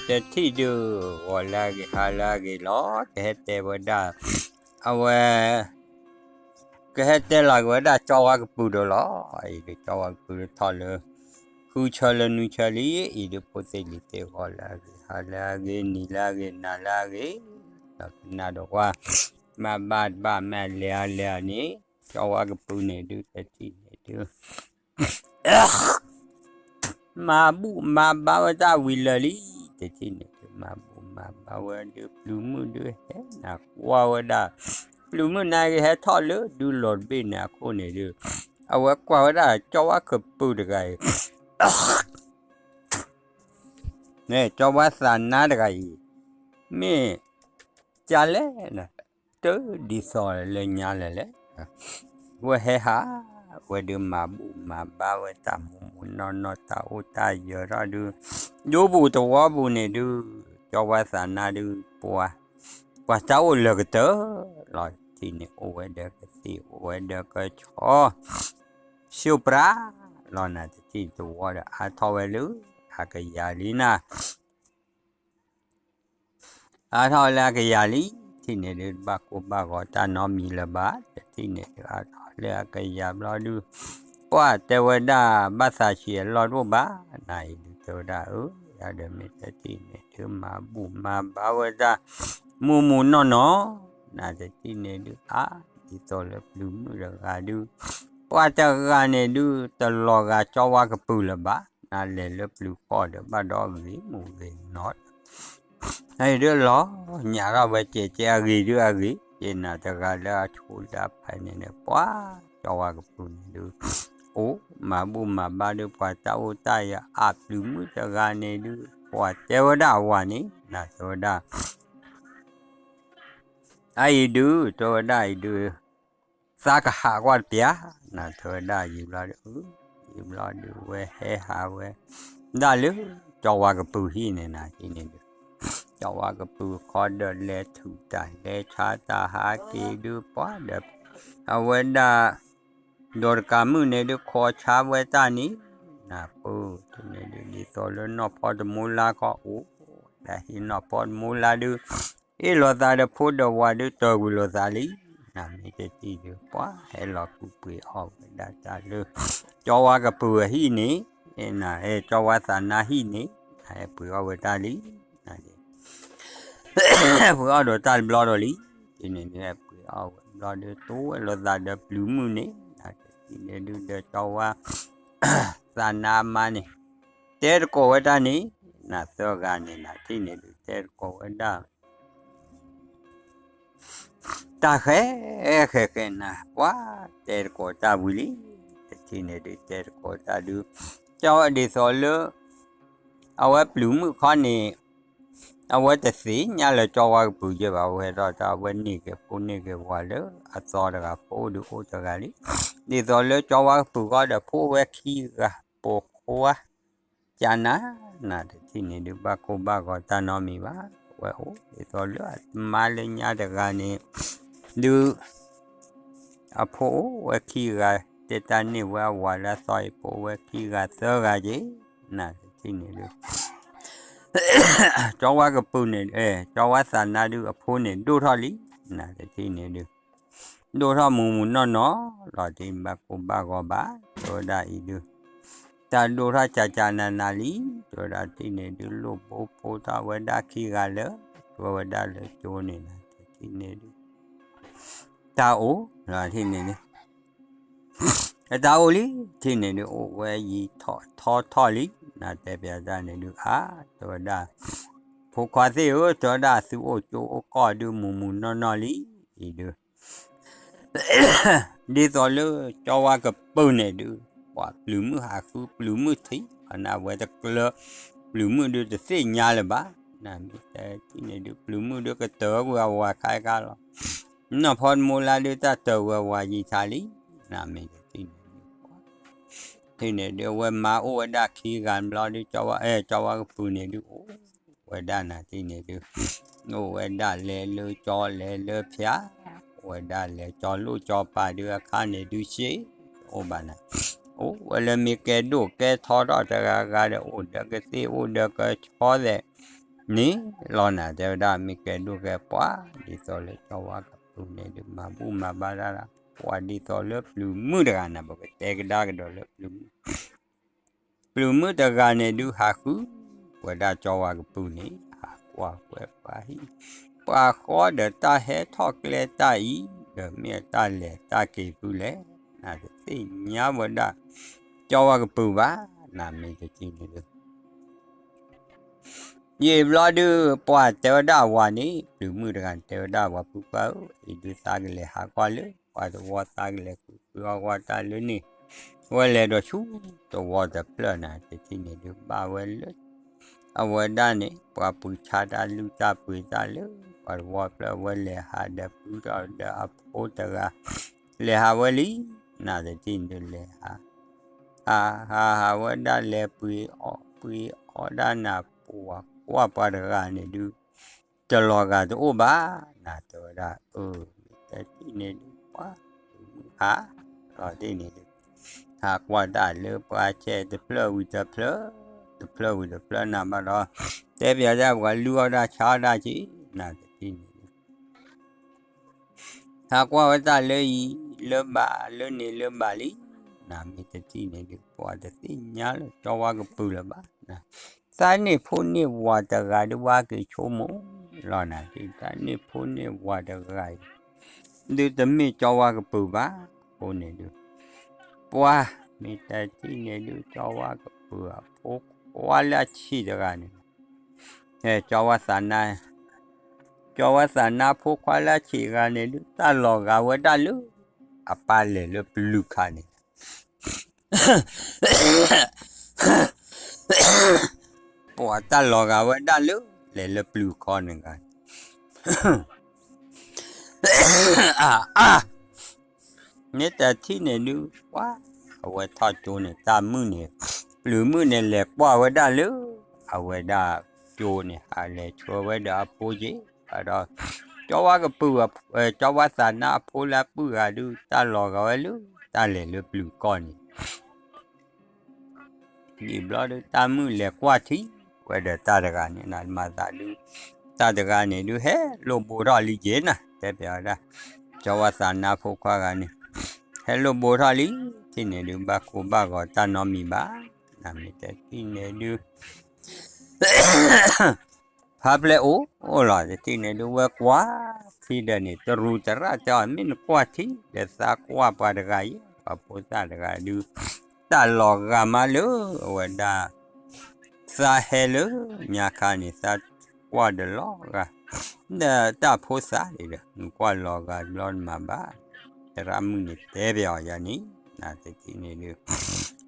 တထံၣ်ဒုး ဂီၤလၢအဂ့ၤ ဟါလၢအဂ့ၤလီၤ. ကဟဲတဲဝဲဒၣ် အဝဲ ကဟဲတဲလီၤက့ၤဝဲဒၣ်ကၠီဝါကပုၢ်ဒီးလီၤ. အံၤဒုးကၠီဝါကပုၢ်ဒုးထီၣ်လၢ ဃုဆၢလၢနွံဆၢလံ. အံၤဒုးဖိသ့ၣ်လံၤသ့ၣ် ဂီၤလၢအဂ့ၤ ဟါလၢအဂ့ၤ နံၤလၢအဂ့ၤ နၤလၢအဂ့ၤ ဒီးကနၣ်ဒီးဝါ မၤဘၣ်တဘၣ် မ့ၢ်လဲၤအလဲၤန့ၣ် ကၠီဝါကပုၢ်န့ၣ်ဒုး တထံၣ်န့ၣ်ဒုး မၤဘူၣ်မၤဘါဝဲတၢ်ဝံၤလၢာ်လံ. တထံၣ်န့ၣ်ဒုး မၤဘူၣ်မၤဘါဝဲဒုး ပျုၤမုၣ်ဒုးဟဲနၤကွၢ်ဝဲဒၣ် ပျုၤမုၣ်နၤက့ၤဟဲထီၣ်လၢဒုးလီၤတဘ့ၣ်န့ၣ်အခိၣ်န့ၣ်ဒုး အဝဲကွၢ်ဝဲဒၣ်ကၠီဝါကပုၢ်တဂၤအံၤ ကၠီဝါသးနါတဂၤအံၤ မ့ၢ် ကလဲၣ် တဒ်သိးလၢညါလဲၣ်လဲၣ်. ဝဲဟဲဟး ဝဲဒုးမၤဘူၣ်မၤဘါဝဲတၢ်မူးမူးနီၢ်နီၢ် တၢ်အိၣ်တၢ်ယၢၤထီၣ်ဒုး ဒိပူၤသဝီပူၤန့ၣ်ဒုး ကၠီဝါသးနါဒုး ပှၤ ပှၤတၢ်အိၣ်လၢကတၢၢ်လီၤ. တထံၣ်န့ၣ် အိၣ်ဝဲဒီးကသ့ၣ် အိၣ်ဝဲဒီးကဆီ ဆူၣ်ပြးလီၤနၤ. တထံၣ်သဝီဒီးအါထီၣ်ဝဲလၢ အကယၤလံနၤ အါထီၣ်လၢအကယၤလံ. တထံၣ်န့ၣ်ဒုး ဘၣ်ကိၢ်ဘၣ်ဂီၤတၢ်နီတမံၤလၢၤဘၣ်. တထံၣ်န့ၣ်ဒုး အါထီၣ်လၢအကယၤဘျီဒုး ပှၤတဲဝဲဒၣ် ဘၣ်သးဆံးအလီၢ်တအိၣ်ဘၣ် နၤအံၤဒုးတဲဝဲဒၣ် အၢ ယၤဒီးမ့ၢ်တထံၣ်န့ၣ်ဒုး မၤဘူၣ်မၤဘါဝဲတၢ် မူးမူးနီၢ်နီၢ် နၤတထံၣ်န့ၣ်ဒုး အါ ဒ်သိးလၢပျုၤမုၣ်တဂၤဒုး ပှၤတဂၤန့ၣ်ဒုး တလီၤဂာ်ကၠီဝါကပုၢ်လၢၤဘၣ်. နၤလဲၤလၢပျုၤဃီဒီး ဘၣ်ဒီးဂ့ၤမူးဂ့ၤနီၢ် အံၤဒုးလီၤညးထီၣ်ဝဲ ကဲကဲအဂ့ၤဒုးအဂ့ၤ ကဲနၤတဂၤလၢအဆိဒၣ်ဖဲန့ၣ်န့ၣ် ပှၤကၠီဝါကပုၢ်န့ၣ်ဒုး အိၣ်မၤဘူၣ်မၤဘါဒုး ပှၤတၢ်အိၣ်တၢ်ယၢၤ အပျုၤမုၣ်တဂၤန့ၣ်ဒုး ပှၤတဲဝဲဒၣ်အဝၤန့ၣ် နၤတဲဝဲဒၣ် အအံၤဒုး တဲဝဲဒၣ်အံၤဒုး သးကဟးကွၢ်တပျၢ် နၤတဲဝဲဒၣ်ယံာ်ဘျီဒုး ယံာ်ဘျီဒုး ဝဲဟဲဟးဝဲ ဒၣ်လၢ ကၠီဝါကပုၢ်ဟံၣ်န့ၣ် နၤဟံၣ်န့ၣ်ဒုး ကၠီဝါကပုၢ်ခီဒီး လဲၤထူးတၢ် လဲၤဆါတၢ်ဟးက့ၤဒုး ပှၤဒီး အဝဲဒၣ် ဒီးတကးမုၣ်န့ၣ်ဒုး ခိးဆါဝဲတၢ်န့ၣ် နၤပၢၢ်တန့ၣ်ဒုး ဒ်သိးလၢနီၢ်ဖီတမူလါခီအိၣ် ဒၣ်ဟံၣ်နီၢ်ဖီတမူလါဒုး အ့ၣ်လိာ်သးဒီးဖိဒီးဝၤဒုး တၢၢ်ကွံာ်လိာ်သးလံ နၤမ့ၢ်တထံၣ်ဒုး ပှၤဟဲလီၤကူးပှ့ၤအီၣ်ဝဲဒၣ်တၢ်လၢ ကၠီဝါကပုၢ်အဟံၣ်န့ၣ် နၤအဲၣ်ကၠီဝါသးနါဟံၣ်န့ၣ် နၤဟဲပှ့ၤအီၣ်ဝဲတၢ်လံ နၤ ပှ့ၤအီၣ်ဒီးတၢ်တဘျီဒီးလံ တထံၣ်န့ၣ်ဒုး ပှ့ၤအီၣ်ဝဲဘျီဒုး တိဝဲလိာ်သးဒီးပျုၤမုၣ်န့ၣ် နၤတထံၣ်န့ၣ်ဒုး ဒီးကၠီဝါ သးနါအမါန့ၣ် တဲတကိးဝဲတၢ်န့ၣ် နၤသၢဂၤန့ၣ် နၤတထံၣ်န့ၣ်ဒုး တဲတကိးဝဲဒၣ် တၢ်ဃဲ ဃဲဃဲနၤ ပှၤတဲတကိးတၢ်ဝံၤလံ တထံၣ်န့ၣ်ဒုး တဲတကိးတၢ်ဒုး ကၠီဝါဒ်သိးလၢ အဝဲပျုၤမုၣ်ခီန့ၣ် အဝဲတသ့ၣ်ညါလၢကၠီဝါကပုၢ်ယဲၢ်ဘၣ် အဝဲဟဲထီၣ်တၢ် အဝဲန့ၢ်က့ၤဖိန့ၢ်က့ၤဝၤလၢအသီတဂၤ ဖိဒုးအိၣ်တဂၤလံ ဒ်သိးလၢကၠီဝါကပုၢ်ဃီဒီးဖိဝဲခံဂၤ ပိာ်ခွါ ကနၤ နၤတထံၣ်န့ၣ်ဒုး ဘၣ်ကိၢ်ဘၣ်ဂီၤတၢ်နီတမံၤဘၣ် အဝဲအိၣ်ဒ်သိးလၢအမါလၢညါတဂၤန့ၣ် ဒုး အဖိအိၣ်ဝဲခံဂၤ တဲတၢ်န့ၢ်ဝဲအဝၤလၢအသီအံၤ ဖိဝဲခံဂၤသၢဂၤက့ၤ နၤတထံၣ်န့ၣ်ဒုး ကၠီဝါကပုၢ်န့ၣ် ကၠီဝါသးနါဒုး အဖိန့ၣ်ဒိၣ်ထီၣ်လံ နၤတထံၣ်န့ၣ်ဒုး ဒိၣ်ထီၣ်မူးမူးနီၢ်နီၢ်လီၤ တဘၣ်ကိၢ်ဘၣ်ဂီၤဘၣ် တဲဝဲဒၣ်အံၤဒုး တၢ်ဒိၣ်ထီၣ်ကၢ်ကၢ်နးနးလံ တဲဝဲဒၣ်တထံၣ်န့ၣ်ဒုး လိၣ်ဘိဖိထီၣ်ဝဲဒၣ်ခံဂၤလၢ တဲဝဲဒၣ်လၢကၠိန့ၣ် နၤတထံၣ်န့ၣ်ဒုး တၢ်အိၣ်လီၤ တထံၣ်န့ၣ်ဒုး အတၢ်အိၣ်လံ တထံၣ်န့ၣ်ဒုး အိၣ်ဝဲယံာ်ထီၣ်ထီထီၣ်လံ နၤတဲပျးတၢ်န့ၣ်ဒုး အါ တဲဝဲဒၣ် ဖိခွါသ့ၣ်ဧၢ တဲဝဲဒၣ် သုအိၣ်ကၠိအိၣ်ကီၢ်ဒုး မူးမူးနီၢ်နီၢ်လံ အံၤဒုး ဒ်သိးလၢကၠီဝါကပုၢ်န့ၣ်ဒုး ပှၤပျုၤမုၣ်ဟးဃုပျုၤမုၣ်ထံး အနၢ်ဝဲတကျၢၤ ပျုၤမုၣ်ဒုးတသ့ၣ်ညါလၢၤဘၣ် နမ့ၢ်တဲတထံၣ်န့ၣ်ဒုး ပျုၤမုၣ်ဒုးကတၢၢ်ကွံာ်အဝၤခါခါလီၤ နီၢ်ဖီတမူလါဒုးတၢ်တၢၢ်ဝဲဝၤယံာ်ထါလံ နမ့ၢ်တထံၣ်န့ၣ်ဒုး တထံၣ်န့ၣ်ဒုး အဝဲမါအိၣ်ဝဲဒၣ်ခံဂၤဘျီဒုး ကၠီဝါ အဲ ကၠီဝါကပုၢ်န့ၣ်ဒုး အိၣ်ဝဲဒၣ်နၤတထံၣ်န့ၣ်ဒုး အိၣ်ဝဲဒၣ်လဲၤလၢကၠီလဲၤလၢဖၠါ အိၣ်ဝဲဒၣ်လဲၤကၠီလိၣ်ကၠီပၤဒုးအခါန့ၣ်ဒုး စ့အိၣ်ဘၣ်နၤ အိၣ်ဝဲလၢမ့ၢ်ကဲဒိၣ်ကဲထီထီၣ်တဂၤဂၤဒီး အိၣ်ဒီးကသ့ၣ်အိၣ်ဒီးကဆီသဲး န့ၣ်လီၤနၤ တဲဝဲဒၣ် မ့ၢ်ကဲဒိၣ်ကဲပှၢ် ဒ်သိးလၢကၠီဝါကပုၢ်န့ၣ်ဒုး မၤဘူၣ်မၤဘါတၢ် ပှၤဒ်သိးလၢပျုၤမုၣ်တဂၤနၤ ပကတဲကဒါကဒီးလၢပျုၤမုၣ် ပျုၤမုၣ်တဂၤန့ၣ်ဒုး ဟးဃုဝဲဒၣ်ကၠီဝါကပုၢ်န့ၣ် ဟးကွၢ်ဝဲပှၤဟံၣ် ပှၤဃီဒီးတၢ်ဟဲထီၣ်ကျဲတၢ်အံၤ ဒီးမ့ၢ်အတၢ်လဲၤတၢ်က့ၤဖုလဲၣ် နတသ့ၣ်ညါဝဲဒၣ် ကၠီဝါကပုၢ်ဘၣ် နမ့ၢ်တထံၣ်န့ၣ်ဒုး ယံာ်ဘျီဒုး ပှၤတဲဝဲဒၣ်အဝၤန့ၣ် ပျုၤမုၣ်တဂၤတဲဝဲဒၣ် ပှၤပုၢ်ကွၢ်ဧၢ အံၤဒုးသးကလဲၤဟးကွၢ်လၢ ပှၤသဝီသးကလဲၤဃုဃုအီၣ်ကွၢ်တၢ်လၢန့ၣ် ဝဲလဲၤဒီးဆူ သဝီတဖျၢၣ်နၤ တထံၣ်န့ၣ်ဒုး ဘၣ်ဝဲလၢ အဝဲဒၣ်န့ၣ် ပှၤပှ့ၤဆါတၢ်လုၢ်တၢ်ပှ့ၤတၢ်လၢ ပှၤသဝီဖျၢၣ် ဝဲလဲၤဟးဒီးပုၢ်ထီၣ်ဒီးအဖိတဂၤ လဲၤဟးဝဲလံ နတထံၣ်န့ၣ်ဒုးလဲၤဟး ဟးဟးဟးဝဲဒၣ်လဲၤပှ့ၤအီၣ်ပှ့ၤအီဒၣ်နၤ ပှၤကွၢ်ပှၤတဂၤန့ၣ်ဒုး တလီၤဂာ်တအိၣ်ဘၣ် နတဲဝဲဒၣ် အၢ မ့ၢ်တထံၣ်န့ၣ်ဒုး ပှၤ ဟး လီၤတံၢ်န့ၣ်ဒုး ဟးကွၢ်တၢ်လၢပှၤဆဲးတဖျၢၣ်ဝံၤတဖျၢၣ် တဖျၢၣ်ဝံၤတဖျၢၣ်နၤဘၣ်ဒီး တဲပၠးတၢ်ပှၤလုၢ်အီၣ်တၢ်ဆါအီၣ်တၢ်က့ၤ နတထံၣ်န့ၣ်ဒုး ဟးကွၢ်ဝဲတၢ်လၢအံၤ လၢဘၣ်လၢန့ၣ်လၢဘၣ်လံ နမ့ၢ်တထံၣ်န့ၣ်ဒုး ပှၤတသ့ၣ်ညါလၢကၠီဝါကပုၢ်လၢၤဘၣ် သးန့ၢ်ဖိန့ၢ်ဝၤတဂၤဒုး ဝါက့ၤဆိကမိၣ်လီၤနၤ သးန့ၢ်ဖိန့ၢ်ဝၤတဂၤအံၤ ဒုးတမ့ၢ်ကၠီဝါကပုၢ်ဘၣ် အဃိန့ၣ်ဒုး ပှၤမ့ၢ်တထံၣ်န့ၣ်ဒုး ကၠီဝါကပုၢ်အဖိခွါလၢအဆံးတဂၤန့ၣ် ကၠီဝါသးနါ ကၠီဝါသးနါဖိခွါလၢအဆံးတဂၤန့ၣ်ဒုး တၢ်လီၤဂာ်ဝဲဒၣ်လၢ အပၢ်လဲၤလၢပျုၤခါန့ၣ် ပှၤတၢ်လီၤဂာ်ဝဲဒၣ်လၢ လဲၤလၢပျုၤခါန့ၣ်ဂၤ အါ အါ မ့ၢ်တထံၣ်န့ၣ်ဒုး ပှၤ အဝဲထီၣ်ကၠိန့ၣ် တၢ်မုၣ်န့ၣ် ပျုၤမုၣ်န့ၣ် လဲၤကွၢ်ဝဲဒၣ်လၢ အဝဲဒၣ်ကၠိန့ၣ် ဟးလဲၤဆှၢဝဲဒီးအဖိက့ၤ ဒီး ကၠီဝါကပုၢ် ကၠီဝါသးနါအဖိလၢအပုၢ်ဂၤဒုး တၢ်လီၤဂာ်ဝဲလၢ တၢ်လဲၤလၢပျုၤကီၢ်န့ၣ် ယံာ်ဘျီဒုး တၢ်မုၣ်လဲၤကွၢ်ထံ ဝဲဒီးတၢ်တဂၤန့ၣ် နမၤသးဒုး တၢ်တဂၤန့ၣ်ဒုး ဟဲလိၣ်ဘိထီၣ်လံက့ၤနၤ တဲပၠးဝဲဒၣ် ကၠီဝါသးနါဖိခွါဂၤန့ၣ် ဟဲလိၣ်ဘိထီၣ်လံ ထံၣ်န့ၣ်ဒုး ဘၣ်ကိၢ်ဘၣ်ဂီၤတၢ်နီတမံၤဘၣ် နမ့ၢ်တထံၣ်န့ၣ်ဒုး ဖါပျဲၢ်အိၣ် အိၣ်လီၤ တထံၣ်န့ၣ်ဒုး ဝဲကွၢ်ထံဒီးန့ၣ် တရူးတရၣ်တဲအီၤ မ့ၢ်နကွၢ်ထံဒီးသးကွၢ်ပှၤတဂၤအံၤ ပှၤဖိသၣ်တဂၤဒုး တၢ်လီၤဂာ်မးလၢအဝဲဒၣ် သးဟဲလၢညါခါန့ၣ် သးကွၢ်ဒီးလီၤဂာ် ဒီးတၢ်ဖိသၣ်န့ၣ်ဒီး နကွၢ်လီၤဂာ်တဘျီတမးဘၣ် သရၣ်မုၣ်န့ၣ်တဲပၠးအီၤယၤန့ၣ် နတထံၣ်န့ၣ်ဒုး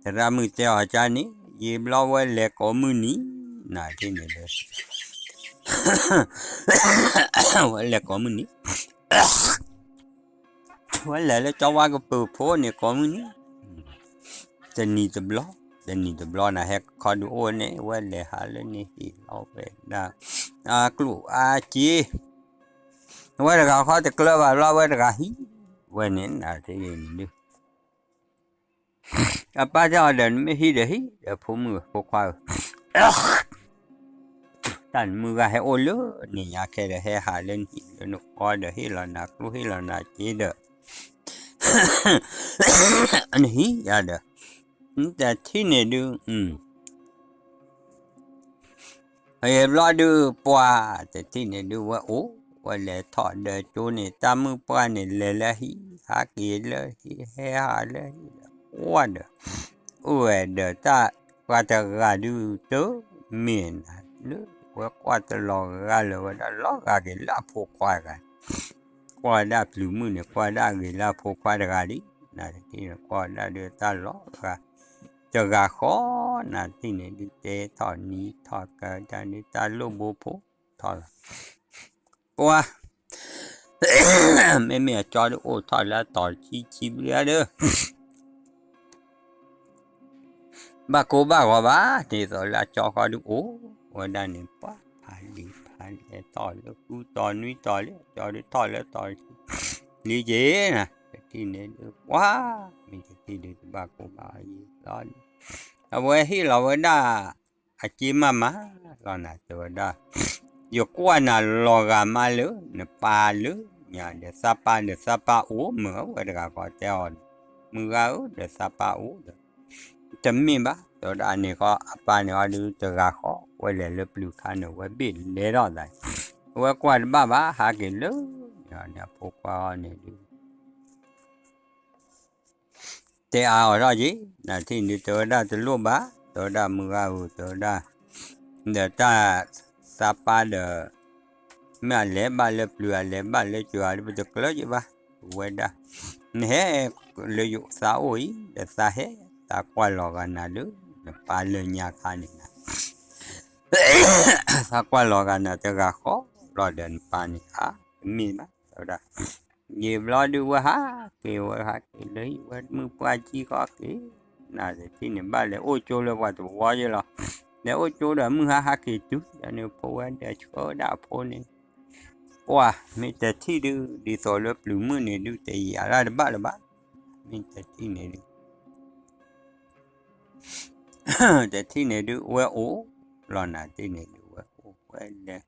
သရၣ်မုၣ်တဲအီၤကန့ၣ် ယံာ်ဘျီဝဲလဲၤကိးမုၢ်နံၤ နတထံၣ်န့ၣ်ဒုး ဝဲလဲၤကိးမုၢ်နံၤ ဝဲလဲၤလၢကၠီဝါကပုၢ်ဖိန့ၣ်ကိးမုၢ်နံၤ တနံၤတဘျီ တနံၤတဘျီနၤ ဟဲခီဒုးအိၣ်န့ၣ် ဝဲလဲၤဟးလၢန့ၣ်ဟံၣ်လီၤဝဲဒၣ် အကျိၣ်အါက့ ဝဲတဂၤခီတကျၢၤဘၣ်ဘျီ ဝဲတဂၤဟံၣ်ဝဲန့ၣ် နတထံၣ်န့ၣ်ဒုး အပၢ်တဲအီၤဒီး နမ့ၢ်ဟံၣ်ဒီးဟံၣ်ဒီး ဖိမုၣ်ဖိခွါဧၢ, တၢ်နမုၢ်ဂၤဟဲအိၣ်လၢနညါခဲဒီး ဟဲဟးလၢနဟံၣ်လၢနဃီဒီး ဟ့ၣ်လီၤနၤကျိၣ်ဟ့ၣ်လီၤနၤစ့ဒီး နဟံၣ်ယၤဒီး နတထံၣ်န့ၣ်ဒုး အဘျီဒုး ပှၤတထံၣ်န့ၣ်ဒုး ဝဲအိၣ် ဝဲလဲၤထီၣ်ဒီးကၠိန့ၣ် တၢ်မုၢ်ပှၢ်န့ၣ် လဲၤလၢဟံၣ် ဟးက့ၤလၢဟံၣ် ဟဲဟးလၢဟံၣ်ဒီး ကွၢ်ဒီး အိၣ်ဝဲဒီးတၢ်ပှၤတဂၤဒုး တမ့ၢ်နၤလၢ ဝဲကွၢ်တလီၤဂာ်လၢၤဝဲဒၣ် လီၤဂာ်က့ၤလၢအဖိခွါတဂၤ ကွၢ်ဒၣ်ပျုၤမုၣ်န့ၣ် ကွၢ်ဒၣ်ဂ့ၤလၢအဖိခွါတဂၤလံ, နတထံၣ်န့ၣ် ကွၢ်ဒၣ်ဒုးတၢ်လီၤဂာ် တဂၤဃီ နတထံၣ်န့ၣ်ဒုး တဲထီၣ်နံၤထီၣ်ကၢတၢ်ဒုး တၢ်လိၣ်ဘိဖိထီၣ်လီၤ, ပှၤ မ့မ့ၢ်အကၠီဒုးအိၣ်ထီၣ်လၢအတီၤဆံဆံဘျုးဒီး ဘၣ်ကိၢ်ဘၣ်ဂီၤဘၣ် ဒ်သိးလၢအကၠီဃီဒုးအိၣ်ဝဲဒၣ်န့ၣ် ပှၤဖးလံာ်ဖးလဲၢ်ထီၣ်လၢဃုတီၤနွံတီၤလံ အကၠီဒုးထီၣ်လၢတီၤ လံက့ၤနၤ တထံၣ်န့ၣ်ဒုး ပှၤ မ့ၢ်တထံၣ်ဒုး တဘၣ်ကိၢ်ဘၣ်ဂီၤလီၤ, အဝဲဟ့ၣ်လီၤဝဲဒၣ် အက့မးမးလီၤနၤ တဲဝဲဒၣ်, ယကွၢ်နၤလီၤဂာ်မးလၢ နပၢ်လၢညါဒီး သးပၢ်ဒီးသးပၢ်အိၣ်မုာ် အဝဲတဂၤဃီတဲအီၤန့ၣ်, မုၢ်ဂၤဧၢ ဒီးသးပၢ်အိၣ်ဒီး တမ့ၢ်ဘၣ် တဲဝဲဒၣ်န့ၣ်ဃီ အပၢ်န့ၣ်အီၤဒုးတဂၤဃီ ဝဲလဲၤလၢပျုၤခါန့ၣ် ဝဲဘ့ၣ်လဲၤထီၣ်သးန့ၣ်, အဝဲကွၢ်တဘၣ်ဘၣ် ဟးက့ၤလၢန့ၣ် အဖိခွါအီၤန့ၣ်ဒုး တဲအါအီၤထီၣ်က့ၤ နၤထံၣ်န့ၣ်ဒုး တဲဝဲဒၣ်တလိၣ်ဘၣ် တဲဝဲဒၣ်မုၢ်ဂၤဧၢ တဲဝဲဒၣ်, ဒီးတၢ်သးပၢ်ဒီး မ့ၢ်အလဲၤဘၣ်လၢပျုၤ အလဲၤဘၣ်လၢစှၤဒီး ပတကျၢၤက့ၤဘၣ်, ဝဲဒၣ် နဟဲလၢယသးအိၣ်အံၤ ဒီးသးဟဲ သးကွၢ်လီၤဂာ်နၤလၢ နပၢ်လၢညါခါန့ၣ်နၤ သးကွၢ်လီၤဂာ်နၤတဂၤဃီလီၤဒီး နပၢ်န့ၣ်ဧါ တမ့ၢ်ဘၣ် တဲဝဲဒၣ်, ယံာ်ဘျီဒုးဝဲဟးက့ၤ ဝဲဟးက့ၤလၢဟံၣ် ဝဲမုၢ်ပှၢ်ကံဃီက့ၤ, နၤတထံၣ်န့ၣ်ဘၣ်လဲၤအိၣ်ကၠိလၢပှၤသဝီယဲလီၤ, လဲၤအိၣ်ကၠိဒီးမုၢ်ဟါဟးက့ၤတုၤ ဒီးန့ၣ်ဖိဝဲဒီးဆှၢဝဲဒၣ်အဖိန့ၣ်, ပှၢ် မ့ၢ်တထံၣ်ဒုး ဒ်သိးလၢပျုၤမုၢ်န့ၣ်ဒုး တယာ်ဒၣ်တဘၣ်လၢၤဘၣ်, မ့ၢ်တထံၣ်န့ၣ်ဒုး တထံၣ်န့ၣ်ဒုး ဝဲအိၣ်လီၤနၤတထံၣ်န့ၣ်ဒုး ဝဲအိၣ်ဝဲလဲၤ,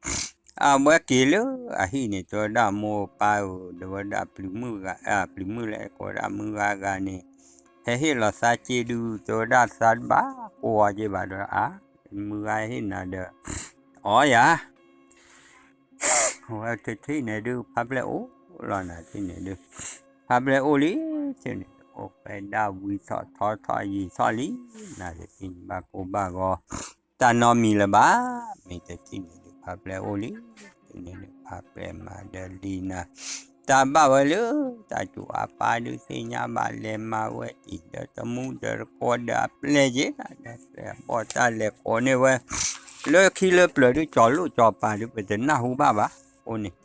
အဝဲက့ၤလၢအဟံၣ်န့ၣ် တဲဝဲဒၣ်မိၢ်ပၢ်ဧၢ တဲဝဲဒၣ်ပျုၤမုၢ်ဂၤ ပျုၤမုၢ်လဲၣ် ကိးဝဲဒၣ်မုၢ်ဂၤဂၤန့ၣ်, ဟဲဟ့ၣ်လီၤသးက့ဒုး တဲဝဲဒၣ်သးတဘၣ်ကိးအီၤက့ဘၣ်ဒီး အါ မုၢ်ဂၤဟ့ၣ်နၤဒီး အီယၤ ဝဲတထံၣ်န့ၣ်ဒုး ဖါပျဲၢ်အိၣ်လီၤနၤတထံၣ်န့ၣ်ဒုး, ဖါပျဲၢ်အိၣ်လံ တထံၣ်န့ၣ် အိၣ်ဖဲဒၣ်ဝံၤထီၣ်ထီထီၣ်ယံာ်ထီၣ်လံ, နၤတထံၣ်န့ၣ်ဘၣ်ကိၢ်ဘၣ်ဂီၤ, တၢ်နီတမံၤလၢၤဘၣ်, မ့ၢ်တထံၣ်န့ၣ်ဒုး ဖါပျဲၢ်အိၣ်လံ, တထံၣ်န့ၣ်ဒုး ဖါပျဲၢ်မၤဒီးလံနၤ, တၢ်ဘၣ်ဝဲလၢ တၢ်စူၤအပၢ်ဒုးသ့ၣ်ညါဘၣ်လဲၤမၤဝဲတံၢ်ဒီးတမူဒီးတကိးဒီးအပျဲၢ်က့ၤနၤဒီး ပျဲၢ်ဘီၣ်တၢ်လဲၤကိးန့ၢ်ဝဲ လၢခံလၢပျၢၤဒုး ကၠီၤလိၣ်ကၠီၤပၤဒုး ပတနၢ်ဟူဘၣ်ဘၣ်, အိၣ်န့ၣ်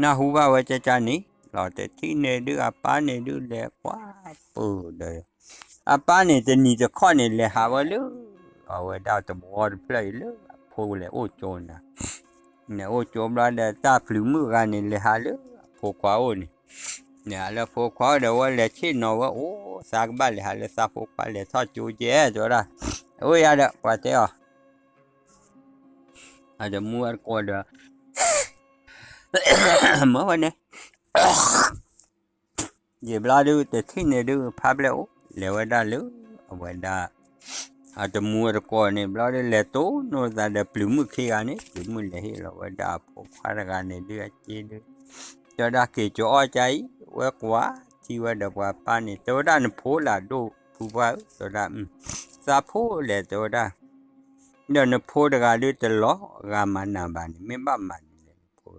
နၢ်ဟူဘၣ်ဝဲကကန့ၣ် လီၤတထံၣ်န့ၣ်ဒုး အပၢ်န့ၣ်ဒုးလဲၤကွၢ်ပၢၢ်ဒီး အပၢ်န့ၣ်တနံၤတခီန့ၣ် လဲၤဟးဝဲလၢ အဝဲဒၣ်တဘီတဖျၢၣ်အံၤလၢအဖိလဲၤအိၣ်ကၠိနၤ, လဲၤအိၣ်ကၠိဘျီဒီးတၢ်ပျုၤမုၢ်ဂၤန့ၣ် လဲၤဟးလၢအဖိခွါအိၣ်န့ၣ်, လဲၤဟးလၢဖိခွါအိၣ်ဒီး ဝဲလဲၤဆ့ၣ်နီၤဝဲအိၣ် သးကဘၣ်လဲၤဟးလၢသးဖိခွါလဲၤထီၣ်ကၠိကဲ တဲဝဲဒၣ်, အဝဲယၤဒီး ပှၤတဲအီၤ အတမူအတကိးဒီး မ့ၢ်ဝဲန့ၣ် ယံာ်ဘျီဒုး တထံၣ်န့ၣ်ဒုး ဖါပျဲၢ်အိၣ် လဲၤဝဲဒၣ်လၢ အဝဲဒၣ် အတမူအတကိးန့ၣ် ဘျီဒုး လဲၤတိၢ်နီၣ်သးဒီးပျုၤမုၣ်ခံဂၤန့ၣ် ပျုၤမုၣ်လဲၤဟ့ၣ်လီၤဝဲဒၣ်အဖိခွါတဂၤန့ၣ်ဒုး အစ့ဒုး တဲဝဲဒၣ်က့ၤကၠီၤအီၣ်ကါအံၤ ဝဲကွၢ်ထံဝဲဒီးပှၤပၢ်န့ၣ် တဲဝဲဒၣ်နဖိလၢအဒိၣ်ဖုပှၢ်ဧၢ တဲဝဲဒၣ် သးဖိလဲၣ် တဲဝဲဒၣ် ဒီးနဖိတဂၤဒုးတလီၤဂာ်မၤနၤဘၣ်န့ၣ် မ့ၢ်ဘၣ်မၤဒ်လဲၣ်နဖိ,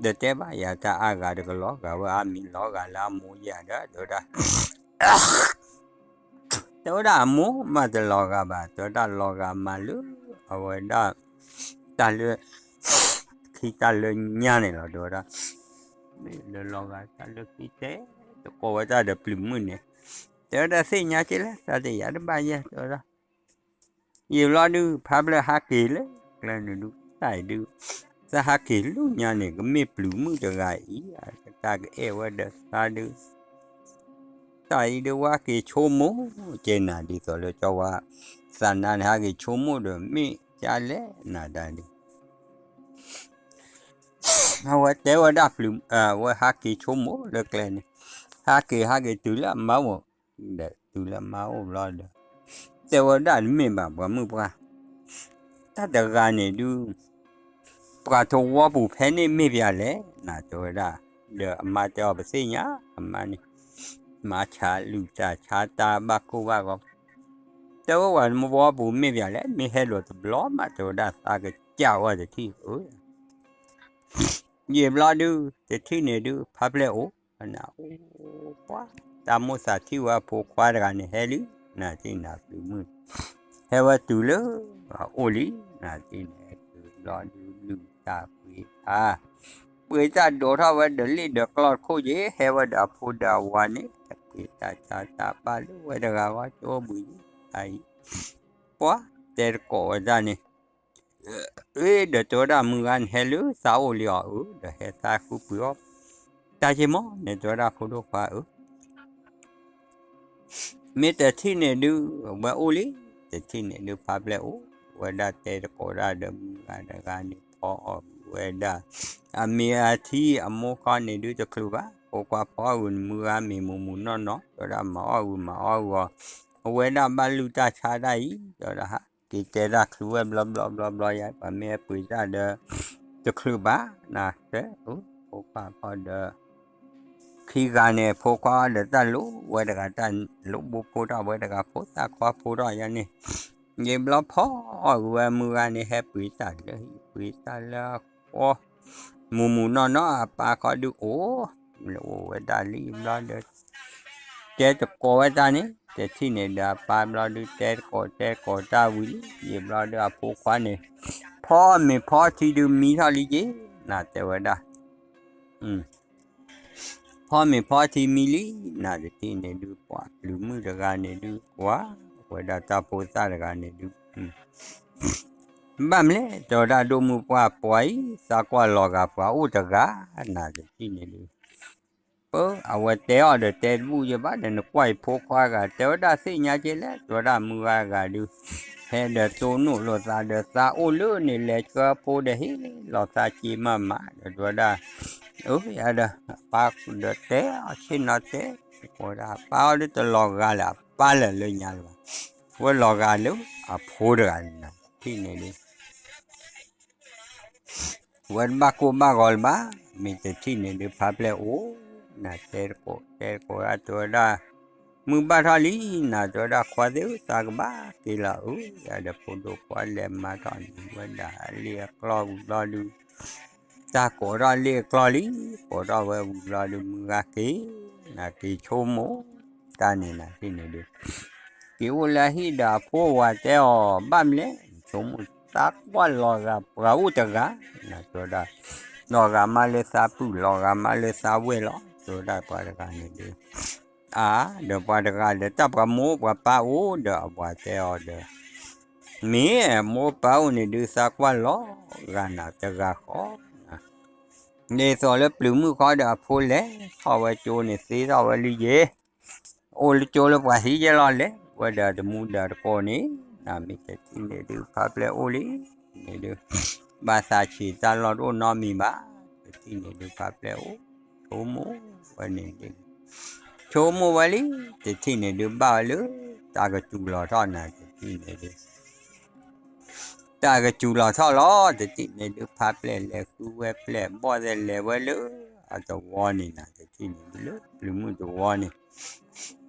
ဒီးတဲဘၣ်ယၤတၢ်အါဂၤတကလီၤဂာ်ဝဲအါမံၤလီၤဂာ်လၢအမိၢ်ယၤဒီး တဲဝဲဒၣ် တဲဝဲဒၣ်အမိၢ်မးတလီၤဂာ်ဘၣ် တဲဝဲဒၣ်လီၤဂာ်မးလၢ အဝဲဒၣ် တၢ်လၢ ခံတၢ်လၢညါန့ၣ်လီၤ တဲဝဲဒၣ်, မ့ၢ်လၢလီၤဂာ်တၢ်လၢခံတဲ တကိးဝဲတၢ်ဒီးပျုၤမုၣ်န့ၣ်, တဲဝဲဒၣ်သ့ၣ်ညါက့လဲၣ် တၢ်တယာ်တဘၣ်ယဲၢ် တဲဝဲဒၣ် ယံာ်ဘျီဒုး ဖါပျဲၢ်ဟးက့ၤလၢကျဲန့ၣ်ဒုး တၢ်အံၤဒုး သးဟးက့ၤလၢညါန့ၣ် ကမ့ၢ်ပျုၤမုၣ်တဂၤအံၤ တၢ်ကအဲၣ်ဝဲဒီးသးဒုး တၢ်အံၤဒုး ဝဲဟးက့ၤဆိကမိၣ်ကဲနၤ ဒ်သိးလၢကၠီဝါ သးနါန့ၣ် ဟးက့ၤဆိကမိၣ်ဒီး မ့ၢ်ကလဲၣ်နၤတၢ်ဒုး အဝဲတဲဝဲဒၣ်ပျုၤ ဝဲဟးက့ၤဆိကမိၣ်လၢကျဲန့ၣ်, ဟးက့ၤ ဟးက့ၤတုၤလၢအမါအိၣ်, ဒီးတုၤလၢအမါအိၣ်ဘျီဒီး တဲဝဲဒၣ်တမ့ၢ်ဘၣ် ပှၤမုၣ်ပှၢ်, တၢ်တဂၤန့ၣ်ဒုး ပှၤသဝီပူၤဖဲန့ၣ်မ့ၢ်ပှၤလဲၣ် နၤတဲဝဲဒၣ်, ဒီးအမါတဲအီၤပသ့ၣ်ညါ အမါန့ၣ် မၤဆါလူၤတၢ်ဆါတၢ်ဘၣ်ကိၢ်ဘၣ်ဂီၤ, တဲဝဲပှၤသဝီပူၤမ့ၢ်ပှၤလဲၣ် မ့ၢ်ဟဲလိာ်တဘျီမး တဲဝဲဒၣ်သးကစၢ်ဝဲတထံၣ်ဧၢ ယံာ်ဘျီဒုး တထံၣ်န့ၣ်ဒုး ဖါပျဲၢ်အိၣ်, နအိၣ်ပှၢ်, တၢ်မိၣ်သးထံၣ်ဝဲအဖိခွါတဂၤန့ၣ်ဟဲလံ, နၤထံၣ်နၤပျုၤမုၣ်, ဟဲဝဲတုၤလၢ အအိၣ်လံ, နၤထံၣ်န့ၣ် တုၤဘျီဒုး လုၢ်တၢ်ပှ့ၤတၢ်, ပှ့ၤတၢ်ဒိးထီၣ်ဝဲဒီးလ့ၣ်ဒီးကျီၢ်တခိၣ်က့ၤ ဟဲဝဲဒီးအဖိဒီးအဝၤန့ၣ် ပှ့ၤတၢ်ဆါတၢ်ပာ်လၢဝဲတဂၤဂီၢ် ကၠိဘှံးတၢ်အံၤ, ပှၢ်, တဲတကိးဝဲဒၣ်န့ၣ် အ့ ဒီးတဲဝဲဒၣ်မုၢ်ဂၤန့ၣ် ဟဲလၢသးအိၣ်လံအီၤဧၢ, ဒီးဟဲသးဃုပှ့ၤအီၤ, တၢ်ယ့ၢ်မီၢ်န့ၣ် တဲဝဲဒၣ်ဖိဒိၣ်ခွါဧၢ, မ့ၢ်တထံၣ်န့ၣ်ဒုး ဝဲအိၣ်လံ, တထံၣ်န့ၣ်ဒုး ဖါပျဲၢ်အိၣ် အဝဲဒၣ်တဲတကိးတၢ်ဒီးမုၢ်ဂၤတဂၤန့ၣ် ဖီအီၣ်ဂုာ်ဝဲဒၣ် အမ့ၢ်အထံအမိၢ်ဃီန့ၣ်ဒုးတချုးဘၣ်, ဖိခွါဖီအီၣ်ဂုာ်မုၢ်ဂၤမ့ၢ်မူးမူးနီၢ်နီၢ် တဲဝဲဒၣ်မၤအီၣ်ဂုာ်မၤအီၣ်ဂုာ်အီၤ, အဝဲဒၣ်ဘၣ်လုၢ်တၢ်ဆါတၢ်အံၤ တဲဝဲဒၣ်ဟးက့ၤတဲတၢ်ချုးဝဲဘျီဘျီဘျီဘျီယါ ပှၤမ့ၢ်ဟဲပှ့ၤတၢ်ဒီး တချုးဘၣ် နတဲ ဖိခွါဖီဒီး ခံဂၤန့ၣ် ဖိခွါဒီးတၢ်လိၣ်ဝဲတဂၤ တၢ်လိၣ်ဘိဖိထီၣ်ဝဲတဂၤ ဖိသၣ်ခွါဖိထီၣ်ယါန့ၣ်, ယဘျီဖီအီၣ်ဂုာ်ဝဲမုၢ်ဂၤန့ၣ် ဟဲပှ့ၤတၢ်လၢဟံၣ် ပှ့ၤတၢ်လၢအဃီ, မူးမူးနီၢ်နီၢ် အပၢ်ခီဒုးအိၣ်, အိၣ်ဝဲဒၣ်လံဘျီဒီး တဲတကိးဝဲတၢ်န့ၣ် တထံၣ်န့ၣ်ဒီးအပၢ်ဘျီဒုး တဲတကိးတဲတကိးတၢ်ဝံၤလံ ယဘျီဒီးအဖိခွါန့ၣ် ဖီမ့ၤဖီထံဒုးမံထီၣ်လံယ့ၣ် နတဲဝဲဒၣ် ဖီမ့ၤဖီထံမံလံ နတထံၣ်န့ၣ်ဒုး ပှၤပျုၤမုၣ်တဂၤန့ၣ်ဒုး ကွၢ်ဝဲဒၣ်တၢ်ဖိသၣ်တဂၤန့ၣ်ဒုး ဘၣ်မနုၤလဲၣ် တဲဝဲဒၣ်ဒိၣ်မုၢ်ပှၢ်ပှၤအံၤ သးကွၢ်လီၤဂာ်ပှၤအိၣ်တဂၤ နတထံၣ်န့ၣ်ဒုး ပၢ အဝဲတဲအီၤဒီးတဲတဘူၣ်ယဘၣ်ဒီး နကွၢ်အံၤဖိခွါဂၤ တဲဝဲဒၣ်သ့ၣ်ညါက့လဲၣ် တဲဝဲဒၣ်မုၢ်ဂၤဂၤဒုး ဟဲဒီးတိၢ်နီၣ်လိာ်သးဒီးသးအိၣ်လၢန့ၣ် လဲၤဆှၢဖိဒီးဟ့ၣ်လီၤသးက့မးမး ဒီးတဲဝဲဒၣ် အၢ ယၤဒီး အပၢ်ဒီးတဲအီၤဆ့ၣ်နီၤတဲ တဲဝဲဒၣ် အပၢ်အီၤဒုးတလီၤဂာ်လၢအပၢ်လၢာ်လၢညါလၢၤဘၣ် ဝဲလီၤဂာ်လၢအဖိတဂၤန့ၣ် နတထံၣ်န့ၣ်ဒုး ဝဲတဘၣ်ကိၢ်ဘၣ်ဂီၤလၢၤဘၣ် မ့ၢ်တထံၣ်န့ၣ်ဒုး ဖါပျဲၢ်အိၣ် နတဲတကိးတဲတကိးဒၣ်တဲဝဲဒၣ် မုၢ်ဘၣ်ထီၣ်လံ နတဲဝဲဒၣ်ခွါသ့ၣ်ဧၢ သးကဘၣ်က့ၤလီၤဧၢ ယၤဒီးဖိဒိၣ်ခွါလဲၤမၤထီၣ်န့ၣ် ဝဲဒၣ်အလ့ၣ်အကျီၢ်ဝံၤဘျီဒုး တၢ်ကိးထီၣ်လ့ၣ်အကျီၢ်လံ ကိးထီၣ်ဝဲဝံၤဘျီဒုး မုၢ်ဂၤက့ၤ နက့ၤဆိကမိၣ် တၢ်န့ၣ်နထံၣ်န့ၣ်ဒုး က့ၤအိၣ်လၢအဟံၣ်ဒီးအဖိဝၤတဲအီၤ ဘၣ်မနုၤလဲၣ် ဆိကမိၣ်သးကွၢ်လီၤဂာ်ပှၤအိၣ်တဂၤ နတဲဝဲဒၣ် လီၤဂာ်မးလၢသးပုၢ် လီၤဂာ်မးလၢသးဝဲၢ်လီၤ တဲဝဲဒၣ်ပှၤတဂၤန့ၣ်ဒုး အါ ဒီးပှၤတဂၤဒီးတၢ်ပှၤမိၢ်ပှၤပၢ်အိၣ်ဒီးအဝၤတဲအီၤဒီး မ့ၢ်မိၢ်ပၢ်အိၣ်န့ၣ်ဒုး သးကွၢ်လီၤဂာ်နၤတဂၤဃီ ဒ်သိးလၢပျုၤမုၣ်ဃီဒီးအဖိလဲၤထီၣ်ဝဲကၠိန့ၣ် သ့ထီၣ်ဝဲလံယ့ၣ် အိၣ်လၢကၠိလၢပှၤဟံးယဲလီၤလဲၤဝဲဒီးတမူဒီးတကိးန့ၣ် နမ့ၢ်တထံၣ်န့ၣ်ဒုး ဖါပျဲၢ်အိၣ်လံ န့ၣ်ဒုး ဘၣ်သးဆံးတၢ်လီၢ်တအိၣ်နီတမံၤဘၣ် တထံၣ်န့ၣ်ဒုး ဖါပျဲၢ်အိၣ် ဆိကမိၣ်ဝဲန့ၣ် ဆိကမိၣ်ဝဲလံ တထံၣ်န့ၣ်ဒုး ဘၣ်ဝဲလၢ တၢ်ကစူၤလီၤထီၣ်နၤ တထံၣ်န့ၣ်ဒုး တၢ်ကစူၤလီၤထီၣ်လီၤ တထံၣ်န့ၣ်ဒုး ဖါပျဲၢ်လဲၤဃုဝဲပျဲၢ်ဘီၣ်သဲးလဲၤဝဲလၢ အသဝီန့ၣ်နၤ တထံၣ်န့ၣ်ဒုး လၢပျုၤမုၣ်သဝီန့ၣ်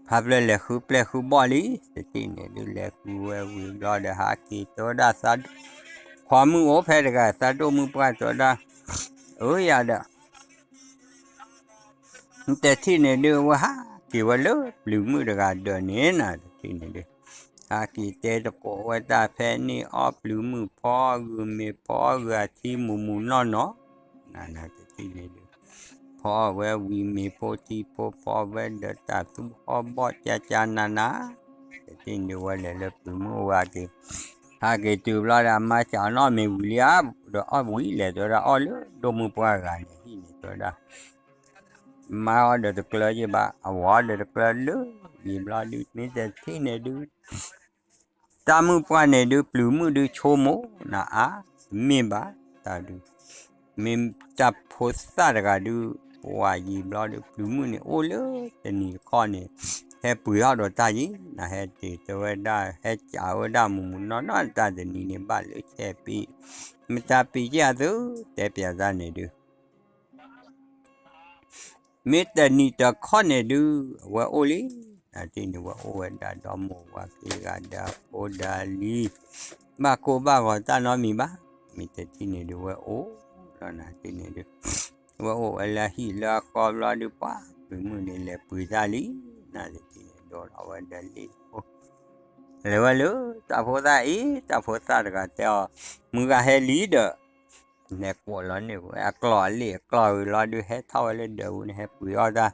ဖါပျဲၢ်လဲၤဃုပျဲၢ်ဃုဘီၣ်လံ တထံၣ်န့ၣ်ဒုး လဲၤဃုဝဲဝံၤဘျီဒီး ဟးက့ၤတဲဝဲဒၣ်သး ခွါမုၣ်အိၣ်ဖဲတဂၤ သးဒိၣ်မုၢ်ပှၢ်တဲဝဲဒၣ် အၢ ယၤဒီး တထံၣ်န့ၣ်ဒုး အဝဲဟးက့ၤဝဲလၢပျုၤမုၣ်တဂၤဒၢးန့ၣ်နၤ တထံၣ်န့ၣ်ဒုး ဟးက့ၤတဲတကိးဝဲတၢ်ဖဲန့ၣ်အီၣ်ပျုၤမုၣ်ဖီအီၣ်ဂုာ်မ့ၤဖီအီၣ်ဂုာ်အထံမူးမူးနီၢ်နီၢ် နၤတထံၣ်န့ၣ်ဒုး ဖီအီၣ်ဝဲဝံၤမ့ၤဖိထံဖိဖီအီၣ်ဝဲဒီးတၢ်သူအီၣ်ဘီၣ်ကၠၢ်ကၠၢ်နးနး တထံၣ်န့ၣ်ဝဲလဲၤလၢပျုၤမုၣ်အိၣ်ဝဲက့ၤ ဟးက့ၤတုၤဘျီဒီး အမါစံးအီၤနီၢ်မ့ၤဝံၤလံဧါ ဒီးအီၣ်ဝံၤလဲၣ် တဲဝဲဒၣ်အီၣ်လၢဒိၣ်မုၢ်ပှၢ်ဂၤန့ၣ်ဟံၣ်န့ၣ် တဲဝဲဒၣ် မါအီၣ်ဒီးတကျၢၤယဘၣ် အဝၤအီၣ်ဒီးတကျၢၤလၢ ယံာ်ဘျီဒုး မ့ၢ်တထံၣ်န့ၣ်ဒုး တၢ်မုၢ်ပှၢ်န့ၣ်ဒုး ပျုၤမုၣ်ဒုးဆိကမိၣ်နၤအါ မ့ၢ်ဘၣ်တၢ်ဒုး မ့ၢ်တၢ်ဖိသၣ်တဂၤဒုး ပှၤယံာ်ဘျီဒုး ပျုၤမုၣ်န့ၣ် အိၣ်လၢတနံၤတခီန့ၣ် ဟဲပှ့ၤထီၣ်ဒီးတၢ်ယံၤ နဟဲတ့ၢ်တဲဝဲဒၣ် ဟဲကးဝဲဒၣ်မူးမူးနီၢ်နီၢ် တၢ်တနံၤန့ၣ်ဘၣ်လၢဆဲးပံး မတၤပံးက့ၢ်အသု တဲပျးတၢ်န့ၣ်ဒုး မ့ၢ်တနံၤတခီန့ၣ်ဒုး အဝဲအိၣ်လံ နတထံၣ်န့ၣ် ဝဲအိၣ်ဝဲဒၣ်ဒီမိၢ်ဝၤသ့ဂၤဒီးအဖိဒီးလံၤ ဘၣ်ကိၢ်ဘၣ်ဂီၤတၢ်နီတမံၤဘၣ် မ့ၢ်တထံၣ်န့ၣ်ဒုး ဝဲအိၣ်လီၤ နတထံၣ်န့ၣ်ဒုး ဝဲအိၣ်ဝဲလၢဟံၣ်လၢအဃီဘျီဒုး ပှၤပျုၤမုၣ်န့ၣ် လဲၤပှ့ၤတၢ်လံ နတထံၣ်န့ၣ် ဒိးလီၤဝဲဒီးလံာ်ဖိ လဲၤဝဲလၢတၢ်ဖိသၣ်အံၤ တၢ်ဖိသၣ်တဂၤတဲအီၤ မုၢ်ဂၤဟဲလံဒီး လဲၤကွီးလီၤန့ၢ်ဝဲအကျီၢ်အလ့ၣ်အကျီၢ်ဝံၤလီၤဒုး ဟဲထီၣ်ဝဲလၢဒၢးပူၤန့ၣ် ဟဲပှ့ၤအီၣ်တၢ်